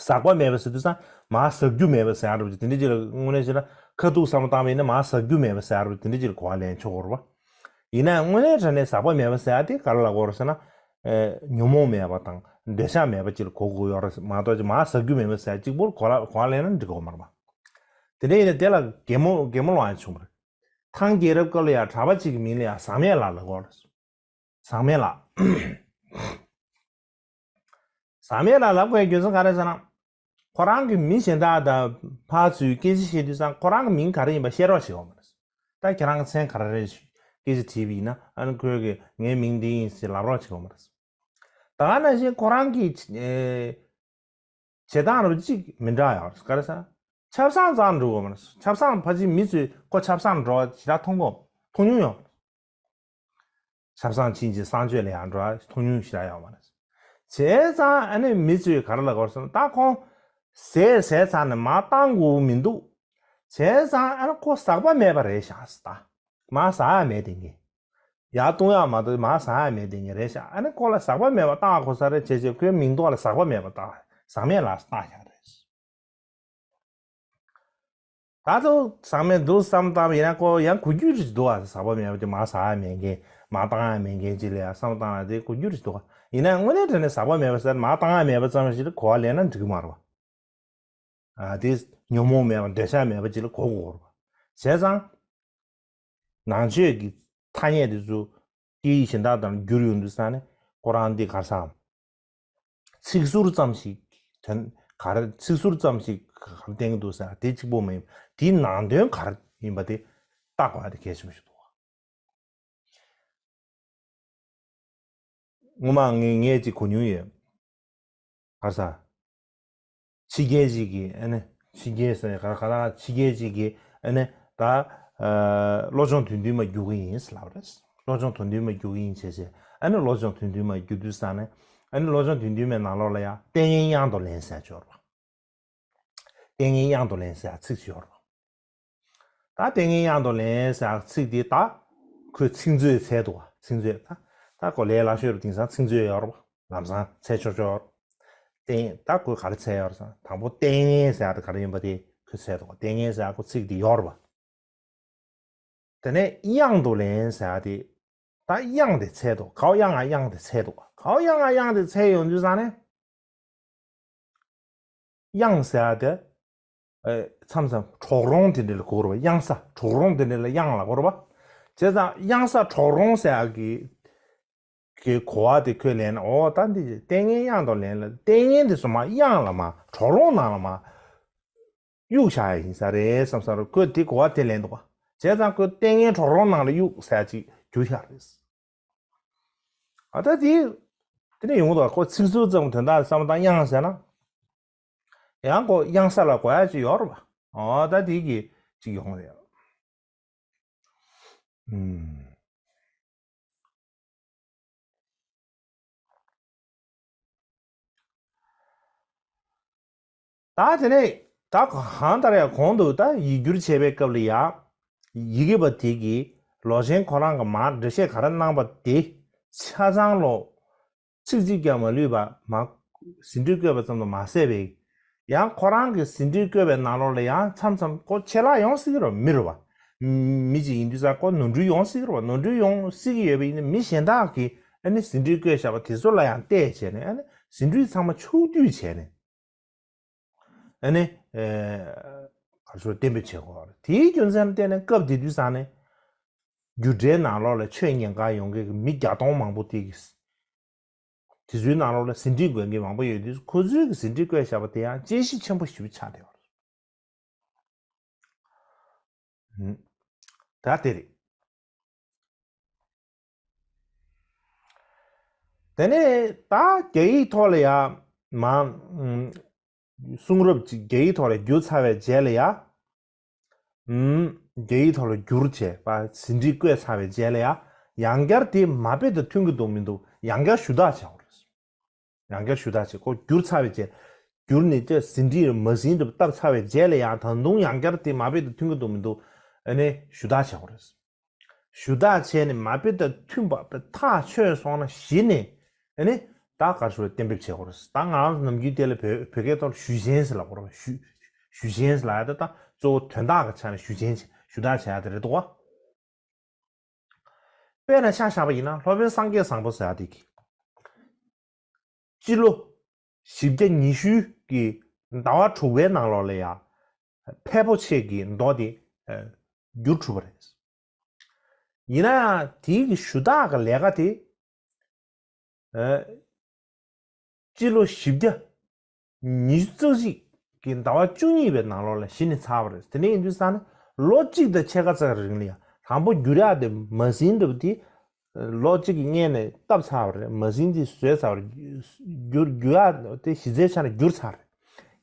ཟག་པ་མེད་པ་ཟེར་དུས་ཙང་མར་ཟག་རྒྱུ་མེད་པ་ཟེར་ཡག་འདྲ་པོ་ཅིག་དེ་འདྲ་ཅིག་ལ་དངོས་གནས་བྱས་ན་ཁ་ཐུག་བསམ་བློ་བཏང་བ་ཡིན་ན་མར་ཟག་རྒྱུ་མེད་པ་ཟེར་ཡག་འདྲ་པོ་དེ་འདྲ་ཅིག་ལ་གོ་བ་ལེན་ཆོག་གི་རེད་པ། ཡིན་ནའང་དངོས་གནས་དྲང་གནས་ཟག་པ་མེད་པ་ཟེར་ཡག་དེ་ག་རེ་ལ་གོ་རེད་ཟེར་ན། ཨེ་ཉོན་མོངས་མེད་པ་དང་འདོད་ཆགས་མེད་པ་ཅིག་ལ་གོ་དགོས་ཡོད་རེད་མ་གཏོགས་ཅིག་མར་ཟག་རྒྱུ་མེད་པ་ཟེར་ཡག་གཅིག་པོར་གོ་ལ་གོ་བ་ལེན་ན་འགྲིག་གི་ཡོད་མ་རེད་པ། དེ་འདྲ་ཡིན་ན་དེ་ལ་གད་མོ་གད་མོ་སློང་ཡག་བྱུང་བ་རེད། ཐང་རྒྱལ་རབས་སྐབས་ལ་ཡང་གྲྭ་པ་གཅིག་གི་མིང་ལ་ཡང་ཟག་མེད་ལགས་ལབ་ཀྱི་ཡོད་རེད། ཟག་མེད་ལགས། ཟག་མེད་ལགས་ལབ་དགོས་རྒྱུ་མཚན་ག་རེ་ཟེར་ན། ཁོ་རང་གི་མི་གཞན་དག་དང་ཕར་ཚུར་སྐད་ཆ་བཤད་དུས་ཙང་ཁོ་རང་གི་མིང་ག་རེ་ཡིན་པ་བཤད་རོགས་བྱེད་འོང་མ་རེད། ད་ཁྱེད་རང་གི་མཚན་ག་རེ་རེད། སྐད་ཆ་དྲིས་པ་ཡིན་ན། ཨ་ནི་ཁོས་གི་ངའི་མིང་འདི་ཡིན་ཞེས་ལབ་རོགས་བྱེད་དགོས་མ་རེད། ད་ག་ནང་བཞིན་ཁོ་རང་གི་ཨེ་བྱེད་སྟངས་རུ་གཅིག་མི་འདྲ་ཡོད་རེད། ག་རེ་ཟེར། ཆབ་གསང་རྩར་འགྲོ་དགོས་མ་རེད། ཆབ་གསང་ཕལ་ཆེར་མི་ཚོས་ཁོ་ཆབ་གསང་འགྲོ་བ་ཞེ་དྲག་མཐོང་གོ་མཐོང་མྱོང་ཡོད་མ་རེད། ཆབ་གསང་ཕྱིན་ཅིང་གསང་སྤྱོད་ལ་ཡང་འགྲོ་བ་མཐོང་མྱོང་ཞེ་དྲག་ཡོད་མ་རེད། བྱས་ཙང་ཨ་ནི་མི་ཚོས་ག་རེ་ལབ་དགོས་ཟེར་ན། ད་ཁོང་ཟས་ཟས་ཚར་ནས་མར་བཏང་དགོས་མི་འདུག་བྱས་ཙང་ཨ་ནི་ཁོ་ཟག་པ་མེད་པ་རེད་ཤག་ཟེར། ད་མར་ཟ་ཡ་མེད་དེ་ངས། ཡར་བཏུང་ཡག་མ་གཏོགས་མར་ཟ་ཡག་མེད་དེ་ངས་རེད་ཤག་ཨ་ནི་ཁོ་ལ་ཟག་པ་མེད་པ་བཏང་དགོས་ས་རེད་བྱས་བྱས། ཁོའི་མིང་ཐོག་ལ་ཟག་པ་མེད་པ་བཏང་། ཟག་མེད་ལ་བཏང་བཞག་རེད། ད་དུང་ཟག་མེད་འདུག་བསམ་བཏང་བ་ཡིན་ན། ཁོ་ཡང་གོ་རྒྱུ་རེད་འདུག་ཨ། ཟག་པ་མེད་པ་དེ་མར་ཟ་ཡག་མེད་མཁན། མར་བཏང་ཡག་མེད་མཁན་ཅིག་ལ་ཡང་བསམ་བཏང་ན་དེ་གོ་རྒྱུ་རེད་འདུག་ཨ། ཡིན་ན་དངོས་གནས་དྲང་གནས་ཟག་པ་མེད་པ་ཟེར། མར་བཏང་ཡག་མེད་པ་ཙམ་ཞིག་ལ་གོ་བ་ལེན་ན་འགྲིག་གི་མ་རེད་པ། ཨ། དེ་ཉོན་མོངས་མེད་པ་འདོད་ཆགས་མེད་པ་ཅིག་ལ་གོ་དགོས་རེད་པ། བྱས་ཙང་ནང་ཆོས་ཀྱི་ཐ་སྙད་དེ་ཚོ་སྐད་ཡིག་གཞན་དག་དང་བསྒྱུར་ཡོང་དུས་ཙང་ནས། ཁོ་རང་འདི་ག་རེ་ཟེར། ཚིག་ཟུར་ཙམ་ཞིག་དོན་ག་རེ། ཚིག་ཟུར་ཙམ་ཞིག་ག་རེ་བསྟན་གྱི་འདུག་ཟེར་དེ་གཅིག་པོ་མ་ཡིན། དེའི་ནང་དོན་ག་རེ་ཡིན་པ་དེ་བལྟ་དགོས་ཡ་དེ་གལ་ཆེན་པོ་ཞིག་འདུག་ངོ་མ་ངས་ངས་ཅིག་གོ་མྱོང་ཡོད། ག་རེ་ཟེར། ཕྱི་རྒྱལ་ཅིག་གིས་ཨ་ནི། ཕྱི་རྒྱལ་ཟེར་ག་ག་ད་ཕྱི་རྒྱལ་ཅིག་གིས་ཨ་ནི་ད་ཨ་བློ་སྦྱོང་དོན་བདུན་མ་བསྒྱུར་གི་ཡིན་ཟེར་ལབ་རེད། བློ་སྦྱོང་དོན་བདུན་མ་བསྒྱུར་གི་ཡིན་བྱས་བྱས། ཨ་ནི་བློ་སྦྱོང་དོན་བདུན་མ་བསྒྱུར་དུས་ཙང་ནས། ཨ་ནི་བློ་སྦྱོང་དོན་བདུན་མའི་ནང་ལོགས་ལ་ཡང་ལྟས་ངན་གཡང་དུ་ལེན་ཟེར་ཡོད་རེད་པ། ལྟས་ངན་གཡང་དུ་ལེན་ཟེར་ཚིག་ཅིག་ཡོད་རེད་པ། ད་ལྟས་ངན་གཡང་དུ་ལེན་ཟེར་ཚིག་འདི་ད་ཁོས་ཚིག་མཛོད་འཚོལ་འདུག་པ། ཚིག་མཛོད། ད་ད་ཁོ་ལས་སླ་ཤོས་རེད། དེང་སང་ཚིག་མཛོད་ཡོད་རེད་པ། ལམ་སང་འཚོལ་ཆོག་ཆོག་རེད། ལྟས་ངན། ད་ཁོས་ག་རེ་འཚོལ་ཡོད་རེད་ཟེར་ན། དང་པོ་ལྟས་ངན་ཟེར་ཡག་དེ་ག་རེ་ཡིན་པ་དེ་ཁོས་འཚོལ་འདུག་པ། ལྟས་ངན་ཟེར་ཡག་ཁོ་ཚིག་འདི་ཡོད་རེད་པ། དེ་ནས་གཡང་དུ་ལེན་ཟེར་ཡག་དེ། ད་གཡང་དེ་འཚོལ་འདུག་ག་པར་གཡང་ང་གཡང་དེ་འཚོལ་འདུག་ག་པར་གཡང་ང་གཡང་དེ་འཚོལ་ཡོང་དུས་ཙང་ནས། གཡང་ཟེར་ཡག་དེ། ཨེ། མཚམས་མཚམས་གྲོག་རོང་དེ་འདྲ་ལ་གོ་རེད་པ། གཡང་ས་གྲོག་རོང་དེ་འདྲ་ལ་གཡང་ལབ་ཀྱི་ཡོད་རེད་པ། བྱས་ཙང་གཡང་ས་གྲོག་རོང་ཟེར་ཡག་གི་གི་གོ་བ་དེ་ཁོས་ལེན་ན། འོ་ད་འདི་ལྟས་ངན་གཡང་དུ་ལེན་ལ། ལྟས་ངན་དེ་ཚོ་མར་གཡང་ལ་མར་གྲོག་རོང་ནང་ལ་མར་གཡུག་བཞག་ཡག་ཡིན་ས་རེད་བསམ་བསམ་རེད། ཁོས་དེ་གོ་བ་དེ་ལེན་འདུག་པ། བྱས་ཙང་ཁོས་ལྟས་ངན་གྲོག་རོང་ནང་ལ་གཡུག་ཟེར་ཡག་ཅིག་གྱུར་ཤག་རེད། ཨ། ད་དེ་དེ་ནས་ཡོང་གི་འདུག་ཁོ་ཚིག་ཟུར་ཙམ་དོན་དག་བསམ་བློ་བཏང་། གཡང་ཟེར་ན་ཡང་ཁོ་གཡང་ས་ལ་གོ་ཡག་ཅིག་ཡོད་རེད་པ། ཨོ། ད་དེ་གི་ཅིག་ཡོང་རེད། ཨུམ། ད་དེ་ནས་ད་གང་ལྟར་ཡང་གོང་དུ་ད་ཡིག་སྒྱུར་བྱེད་པའི་སྐབས་ལ་ཡང་། ཡི་གེ་པ་དེ་གིས་ལོ་ཆེན་ཁོ་རང་གིས་མར་འགྲེལ་བཤད་ག་རེ་གནང་པ་དེ་ཆ་ཚང་ལོ། ཚིག་གཅིག་ཀྱང་མ་ལུས་པ་མར་ཟིན་བྲིས་བཀོད་པ་ཙམ་དུ་མ་ཟད་པའི། ཡང་ཁོ་རང་གིས་ཟིན་བྲིས་བཀོད་པའི་ནང་ལོགས་ལ་ཡང་མཚམས་མཚམས་ཁོ་ཆད་ལྷག་ཡོང་སྲིད་ཀྱི་རེད་པ། མི་རེད་པ། མི་གཅིག་ཡིན་དུས་ཙང་ཁོ་ནོར་འཁྲུལ་ཡོང་སྲིད་ཀྱི་རེད་པ། ནོར་འཁྲུལ་ཡོང་སྲིད་ཀྱི་ཡོད་པ་ཡིན་ན། མི་གཞན་དག་གིས་ཨ་ནི་ཟིན་བྲིས་བཀོད་བཞག་པ་དེ་ཚོ་ལ་ཡང་བལྟས་བྱས་ནས། ཨ་ནི་ཟིན་བྲིས་ཚང་མ་ཕྱོགས་བསྡུས་བྱས་ནས། ཨ་ནི། ཨེ། ག་རེ་ཟེར། གཏན་འབེབས་བྱེད་དགོས་པ་རེད། དེའི་རྒྱུ་མཚན་ལ་བརྟེན་ནས་སྐབས་དེ་དུས་ཙང་ནས་རྒྱུགས་འབྲས་ནང་ལོགས་ལ་ཆོས་ཉན་གར་ཡོང་མཁན་གྱི་མི་བརྒྱ་སྟོང་མང་པོ་དེ་གིས། དེ་ཚོའི་ནང་ལོགས་ལ་ཟིན་བྲིས་འགོད་མཁན་མང་པོ་ཡོད་དུས། ཁོ་ཚོའི་གི་ཟིན་བྲིས་བཀོད་བཞག་པ་དེ་ཡང་དཔྱད་གཞི་ཆེན་པོ་ཞེ་པོ་ཆགས་བསྡད་པ་རེད། ད་དེ་རེད། དེ་ནས་ད་རྒྱ་ཡིག་ཐོག་ལ་ཡང་མར། ཨུམ། གསུང་རབ་ཅིག་རྒྱ་ཡིག་ཐོག་ལ་བསྒྱུར་ཚར་བའི་རྗེས་ལ་ཡང་། ཨུམ། རྒྱ་ཡིག་ཐོག་ལ་བསྒྱུར་བྱས་པ། ཟིན་བྲིས་བཀོད་ཚར་བའི་རྗེས་ལ་ཡང་། ཡང་བསྐྱར་དེ་མ་དཔེ་དང་མཐུན་གྱི་འདུག་མི་འདུག་ཡང་བསྐྱར་ཞུ་དག་བྱ་དགོས་རེད། ཡང་བསྐྱར་ཞུ་དག་བྱས། ཁོ་བསྒྱུར་ཚར་བའི་རྗེས། བསྒྱུར་ནས་དེ་ཟིན་བྲིས་མ་ཟིན་དུ་བཏབ་ཚར་བའི་རྗེས་ལ་ཡང་། ད་དུང་ཡང་བསྐྱར་དེ་མ་དཔེ་དང་མཐུན་གྱི་འདུག་མི་འདུག་ཨ་ནི་ཞུ་དག་བྱ་དགོས་རེད། ཞུ་དག་བྱས་ནས་མ་དཔེ་དང་མཐུན་པ་ཐག་ཆོད་སོང་ན་གཞི་ནས། ཨ་ནི་ད་ག་རེ་ཟེར། གཏན་འབེབས་བྱེད་དགོས་རེད། ད་ང་རང་ཚོ་ནམ་རྒྱུན་དེ་ལ་བོད་བོད་སྐད་ཐོག་ལ་ཞུ་ཆེན་ཟེར་ལབ་དགོས་རེད། ཞུ་ཞུ་ཆེན་ཟེར་ལབ་ཡ་དེ། ད་གཙོ་བོ་དོན་དག་གི་ཆ་ནས་ཞུ་ཆེན་བྱེད། ཞུ་དག་བྱེད་ཡ་དེ་རེད་འདུག་ག་དཔེར་ན་ཆ་བཞག་པ་ཡིན་ན། སློབ་དཔོན་སངས་རྒྱས་བཟང་པོ་ཟེར་ཡ་དེ་གིས་སྤྱི་ལོ་བཞི་བརྒྱ་ཉི་ཤུ་གི་ཟླ་བ་དྲུག་པའི་ནང་ལོགས་ལ་ཡ་ཕལ་པོ་ཆེ་གི་མདོ་དེ་བསྒྱུར་གྲུབ་པ་རེད། ཡིན་ན་ཡང་དེའི་གི་ཞུ་དག་གི་ལས་ཀ་དེ། ཨ། སྤྱི་ལོ་བཞི་བརྒྱ་ཉི་ཤུ་རྩ་གཅིག་གི་ཟླ་བ་བཅུ་གཉིས་པའི་ནང་ལོགས་ལ་གཞི་ནས་ཚར་བ་རེད། དེ་འདྲ་ཡིན་དུས་ཙང་ནས་ལོ་གཅིག་དང་ཕྱེད་ཀ་ཙམ་རིང་ལ་ཡང་ དང་པོ་བསྒྱུར་ཡག་དེ་མ་ཟིན་འདྲ་པོ་དེ་ལོ་གཅིག་གི་སྔོན་ནས་བཏབ་ཚར་བ་རེད། མ་ཟིན་དེ་བཟོས་ཚར་བ་རེད། བསྒྱུར་བསྒྱུར་ཡག་དེ་གཞི་རྩའི་ཆ་ནས་བསྒྱུར་ཚར་རེད།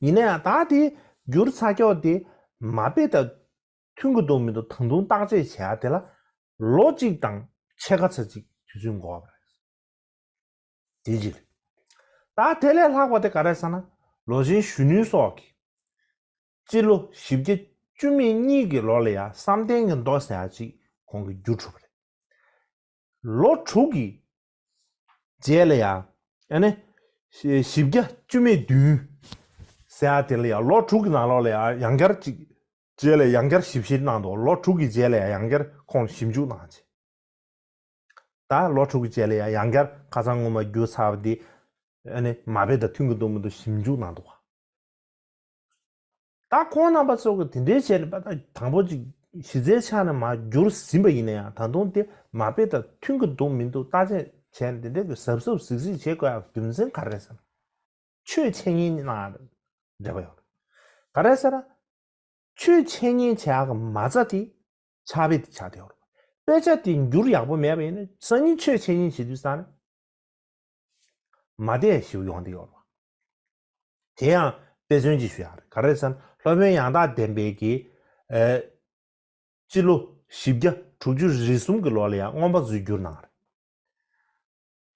ཡིན་ན་ཡང་ད་དེ་བསྒྱུར་ཚར་ཀྱོག་དེ་མ་དཔེ་དང་མཐུན་གྱི་འདུག་མི་འདུག་དང་དུང་བརྟག་དཔྱད་བྱེད་ཡག་དེ་ལ་ལོ་གཅིག་དང་ཕྱེད་ཀ་ཙམ་ཅིག་དུས་ཚོད་འགོར་བ་རེད། དེ་གཅིག་རེད། ད་དེ་ལས་ལྷག་པ་དེ་ག་རེ་ཟེར་ན། ལོ་ཆེན་གཞོན་ནུའི་སྲོག་གི་སྤྱི་ལོ་བཞི་བརྒྱ་བཅུ་མེད་གཉིས་ཀྱི་ལོ་ལ་ཡང་བསམ་གཏན་གྱི་མདོ་ཟེར་ཡག་ཅིག་ཁོང་གིས་བསྒྱུར་གྲུབ་པ་རེད། ལོ་དྲུག་གི་རྗེས་ལ་ཡང་ཨ་ནི་བཞི་བརྒྱ་བཅུ་མེད་བདུན་ཟེར་ཡག་དེ་ལ་ཡང་ལོ་དྲུག་གི་ནང་ལོགས་ལ་ཡང་ཡང་བསྐྱར་ཅིག་རྗེས་ལ་ཡང་བསྐྱར་ཞིབ་བཤེར་གནང་འདུག་ལོ་དྲུག་གི་རྗེས་ལ་ཡང་ཡང་བསྐྱར་ཁོང་ཞིབ་འཇུག་གནང་བྱས། ད་ལོ་དྲུག་གི་རྗེས་ལ་ཡང་ཡང་བསྐྱར་ཁ་སང་སྔོན་མ་བསྒྱུར་ཚར་བ་འདི་ཨ་ནི་མ་དཔེ་དང་མཐུན་གྱི་འདུག་མི་འདུག་ཞིབ་འཇུག་གནང་འདུག་ག་ད་ཁོང་རྣམ་པ་ཚོ་གིས་དེ་འདྲའི་བྱས་ནས་པ་ད་དང་པོ་ཅིག་གཞི་རྩའི་ཆ་ནས་མར་བསྒྱུར་ཟིན་པ་ཡིན་ན་ཡང་ད་དུང་དེ་མ་དཔེ་དང་མཐུན་གྱི་འདུག་མི་འདུག་བརྟག་དཔྱད་བྱས་ནས་དེ་འདྲའི་གི་གཟབ་གཟབ་གཟིགས་གཟིགས་བྱེད་དགོས་ཡག་རྒྱུ་མཚན་ག་རེ་རེད་ཟེར་ན། ཆོས་འཆད་ཉན་གནང་ཡག་འབྲེལ་བ་ཡོད་རེད། ག་རེ་ཟེར་ན། ཆོས་འཆད་ཉན་བྱེད་ཡག་གི་མ་རྩ་དེ་ཕྱག་དཔེ་དེ་ཆགས་བསྡད་ཡོད་རེད། དཔེ་ཆ་དེ་འགྱུར་ཡག་པོ་མེད་པ་ཡིན་ན་སང་ཉིན་ཆོས་འཆད་ཉན་བྱེད་དུས་ཙང་ནས་མ་བདེ་ཞིག་ཡོང་བསྡད་ཡོད་རེད། དེ་ཡང་དཔེ་མཚོན་ཅིག་ཞུ་ཡག་རེད། ག་རེ་ཟེར་ན་སློབ་དཔོན་ཡང་དག་ལྡན་པའི་གི་ཨ་སྤྱི་ལོ་བཞི་བརྒྱ་དྲུག་ཅུ་རེ་གསུམ་གྱི་ལོ་ལ་ཡང་མངོན་པ་མཛོད་བསྒྱུར་གནང་བ་རེད།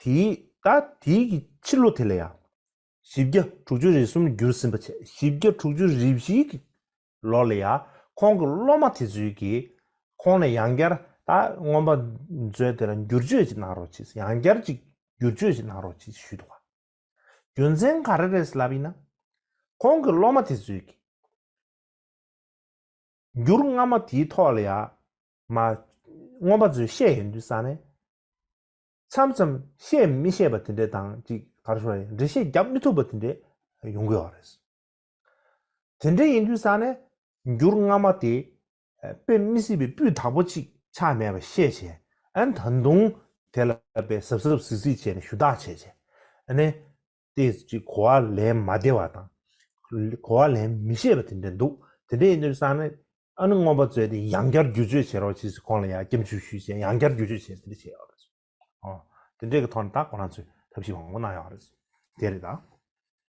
དེའི་ད་དེའི་གི་ཕྱི་ལོ་དེ་ལ་ཡང་བཞི་བརྒྱ་དྲུག་ཅུ་རེ་གསུམ་བསྒྱུར་ཟིན་པ་བྱས། བཞི་བརྒྱ་དྲུག་ཅུ་རེ་བཞིའི་གི་ལོ་ལ་ཡང་ཁོང་གི་སློབ་མ་དེ་ཚོས་ཀྱིས་ཁོང་ལ་ཡང་བསྐྱར་ད་མངོན་པ་མཛོད་དེ་ལ་བསྒྱུར་བཅོས་ཅིག་གནང་རོགས་གྱིས། ཡང་བསྐྱར་ཅིག་བསྒྱུར་བཅོས་ཅིག་གནང་རོགས་གྱིས་ཞུས་འདུག་ག་རྒྱུ་མཚན་ག་རེ་རེད་ལབ་ཡིན་ན། ཁོང་གི་སློབ་མ་དེ་ཚོས་ཀྱིས་འགྱུར་སྔ་མ་དེའི་ཐོག་ལ་ཡང་མ་མངོན་པ་མཛོད་བཤད་ཡོང་དུས་ཙང་ནས། མཚམས་མཚམས་བཤད་མི་ཤེས་པ་དེ་འདྲ་དང་ཅིག་ག་རེ་ཞུ་དགོས་རེད། འགྲེལ་བཤད་རྒྱབ་མི་ཐུབ་པ་དེ་འདྲ་ཡོང་གི་ཡོད་རེད། དེ་འདྲ་ཡིན་དུས་ཙང་ནས་འགྱུར་སྔ་མ་དེ་དཔེ་མི་སྲིད་པའི་སྤུས་དག་པོ་ཅིག་ཆགས་མེད་པ་ཤེས་བྱས། ཨ་ནི་ད་དུང་དེ་ལ་དཔེ་གཟབ་གཟབ་གཟིགས་གཟིགས་བྱས་ནས་ཞུ་དག་བྱས་བྱས། ཨ་ནི་དེ་ཅིག་གོ་བ་ལེན་མ་བདེ་བ་དང་། གོ་བ་ལེན་མི་ཤེས་པ་དེ་འདྲ་འདུག་དེ་འདྲ་ཡིན་དུས་ཙང་ནས་ཨ་ནི་མངོན་པ་མཛོད་དེ་ཡང་བསྐྱར་བསྒྱུར་བཅོས་བྱེད་རོགས་གྱིས་ཟེར་ཁོང་ལ་ཡང་སྐྱབས་འཇུག་ཞུས་བྱས་ཡང་བསྐྱར་བསྒྱུར་བཅོས་བྱས་དེ་འདྲ་བྱས་ཡོད་རེད། ཨོ། དེ་འདྲས་ཀྱི་ཐོག་ནས་ད་ཁོ་རང་ཚོས་ཐབས་ཤེས་མང་པོ་གནང་ཡོད་རེད། དེ་རེད་ད།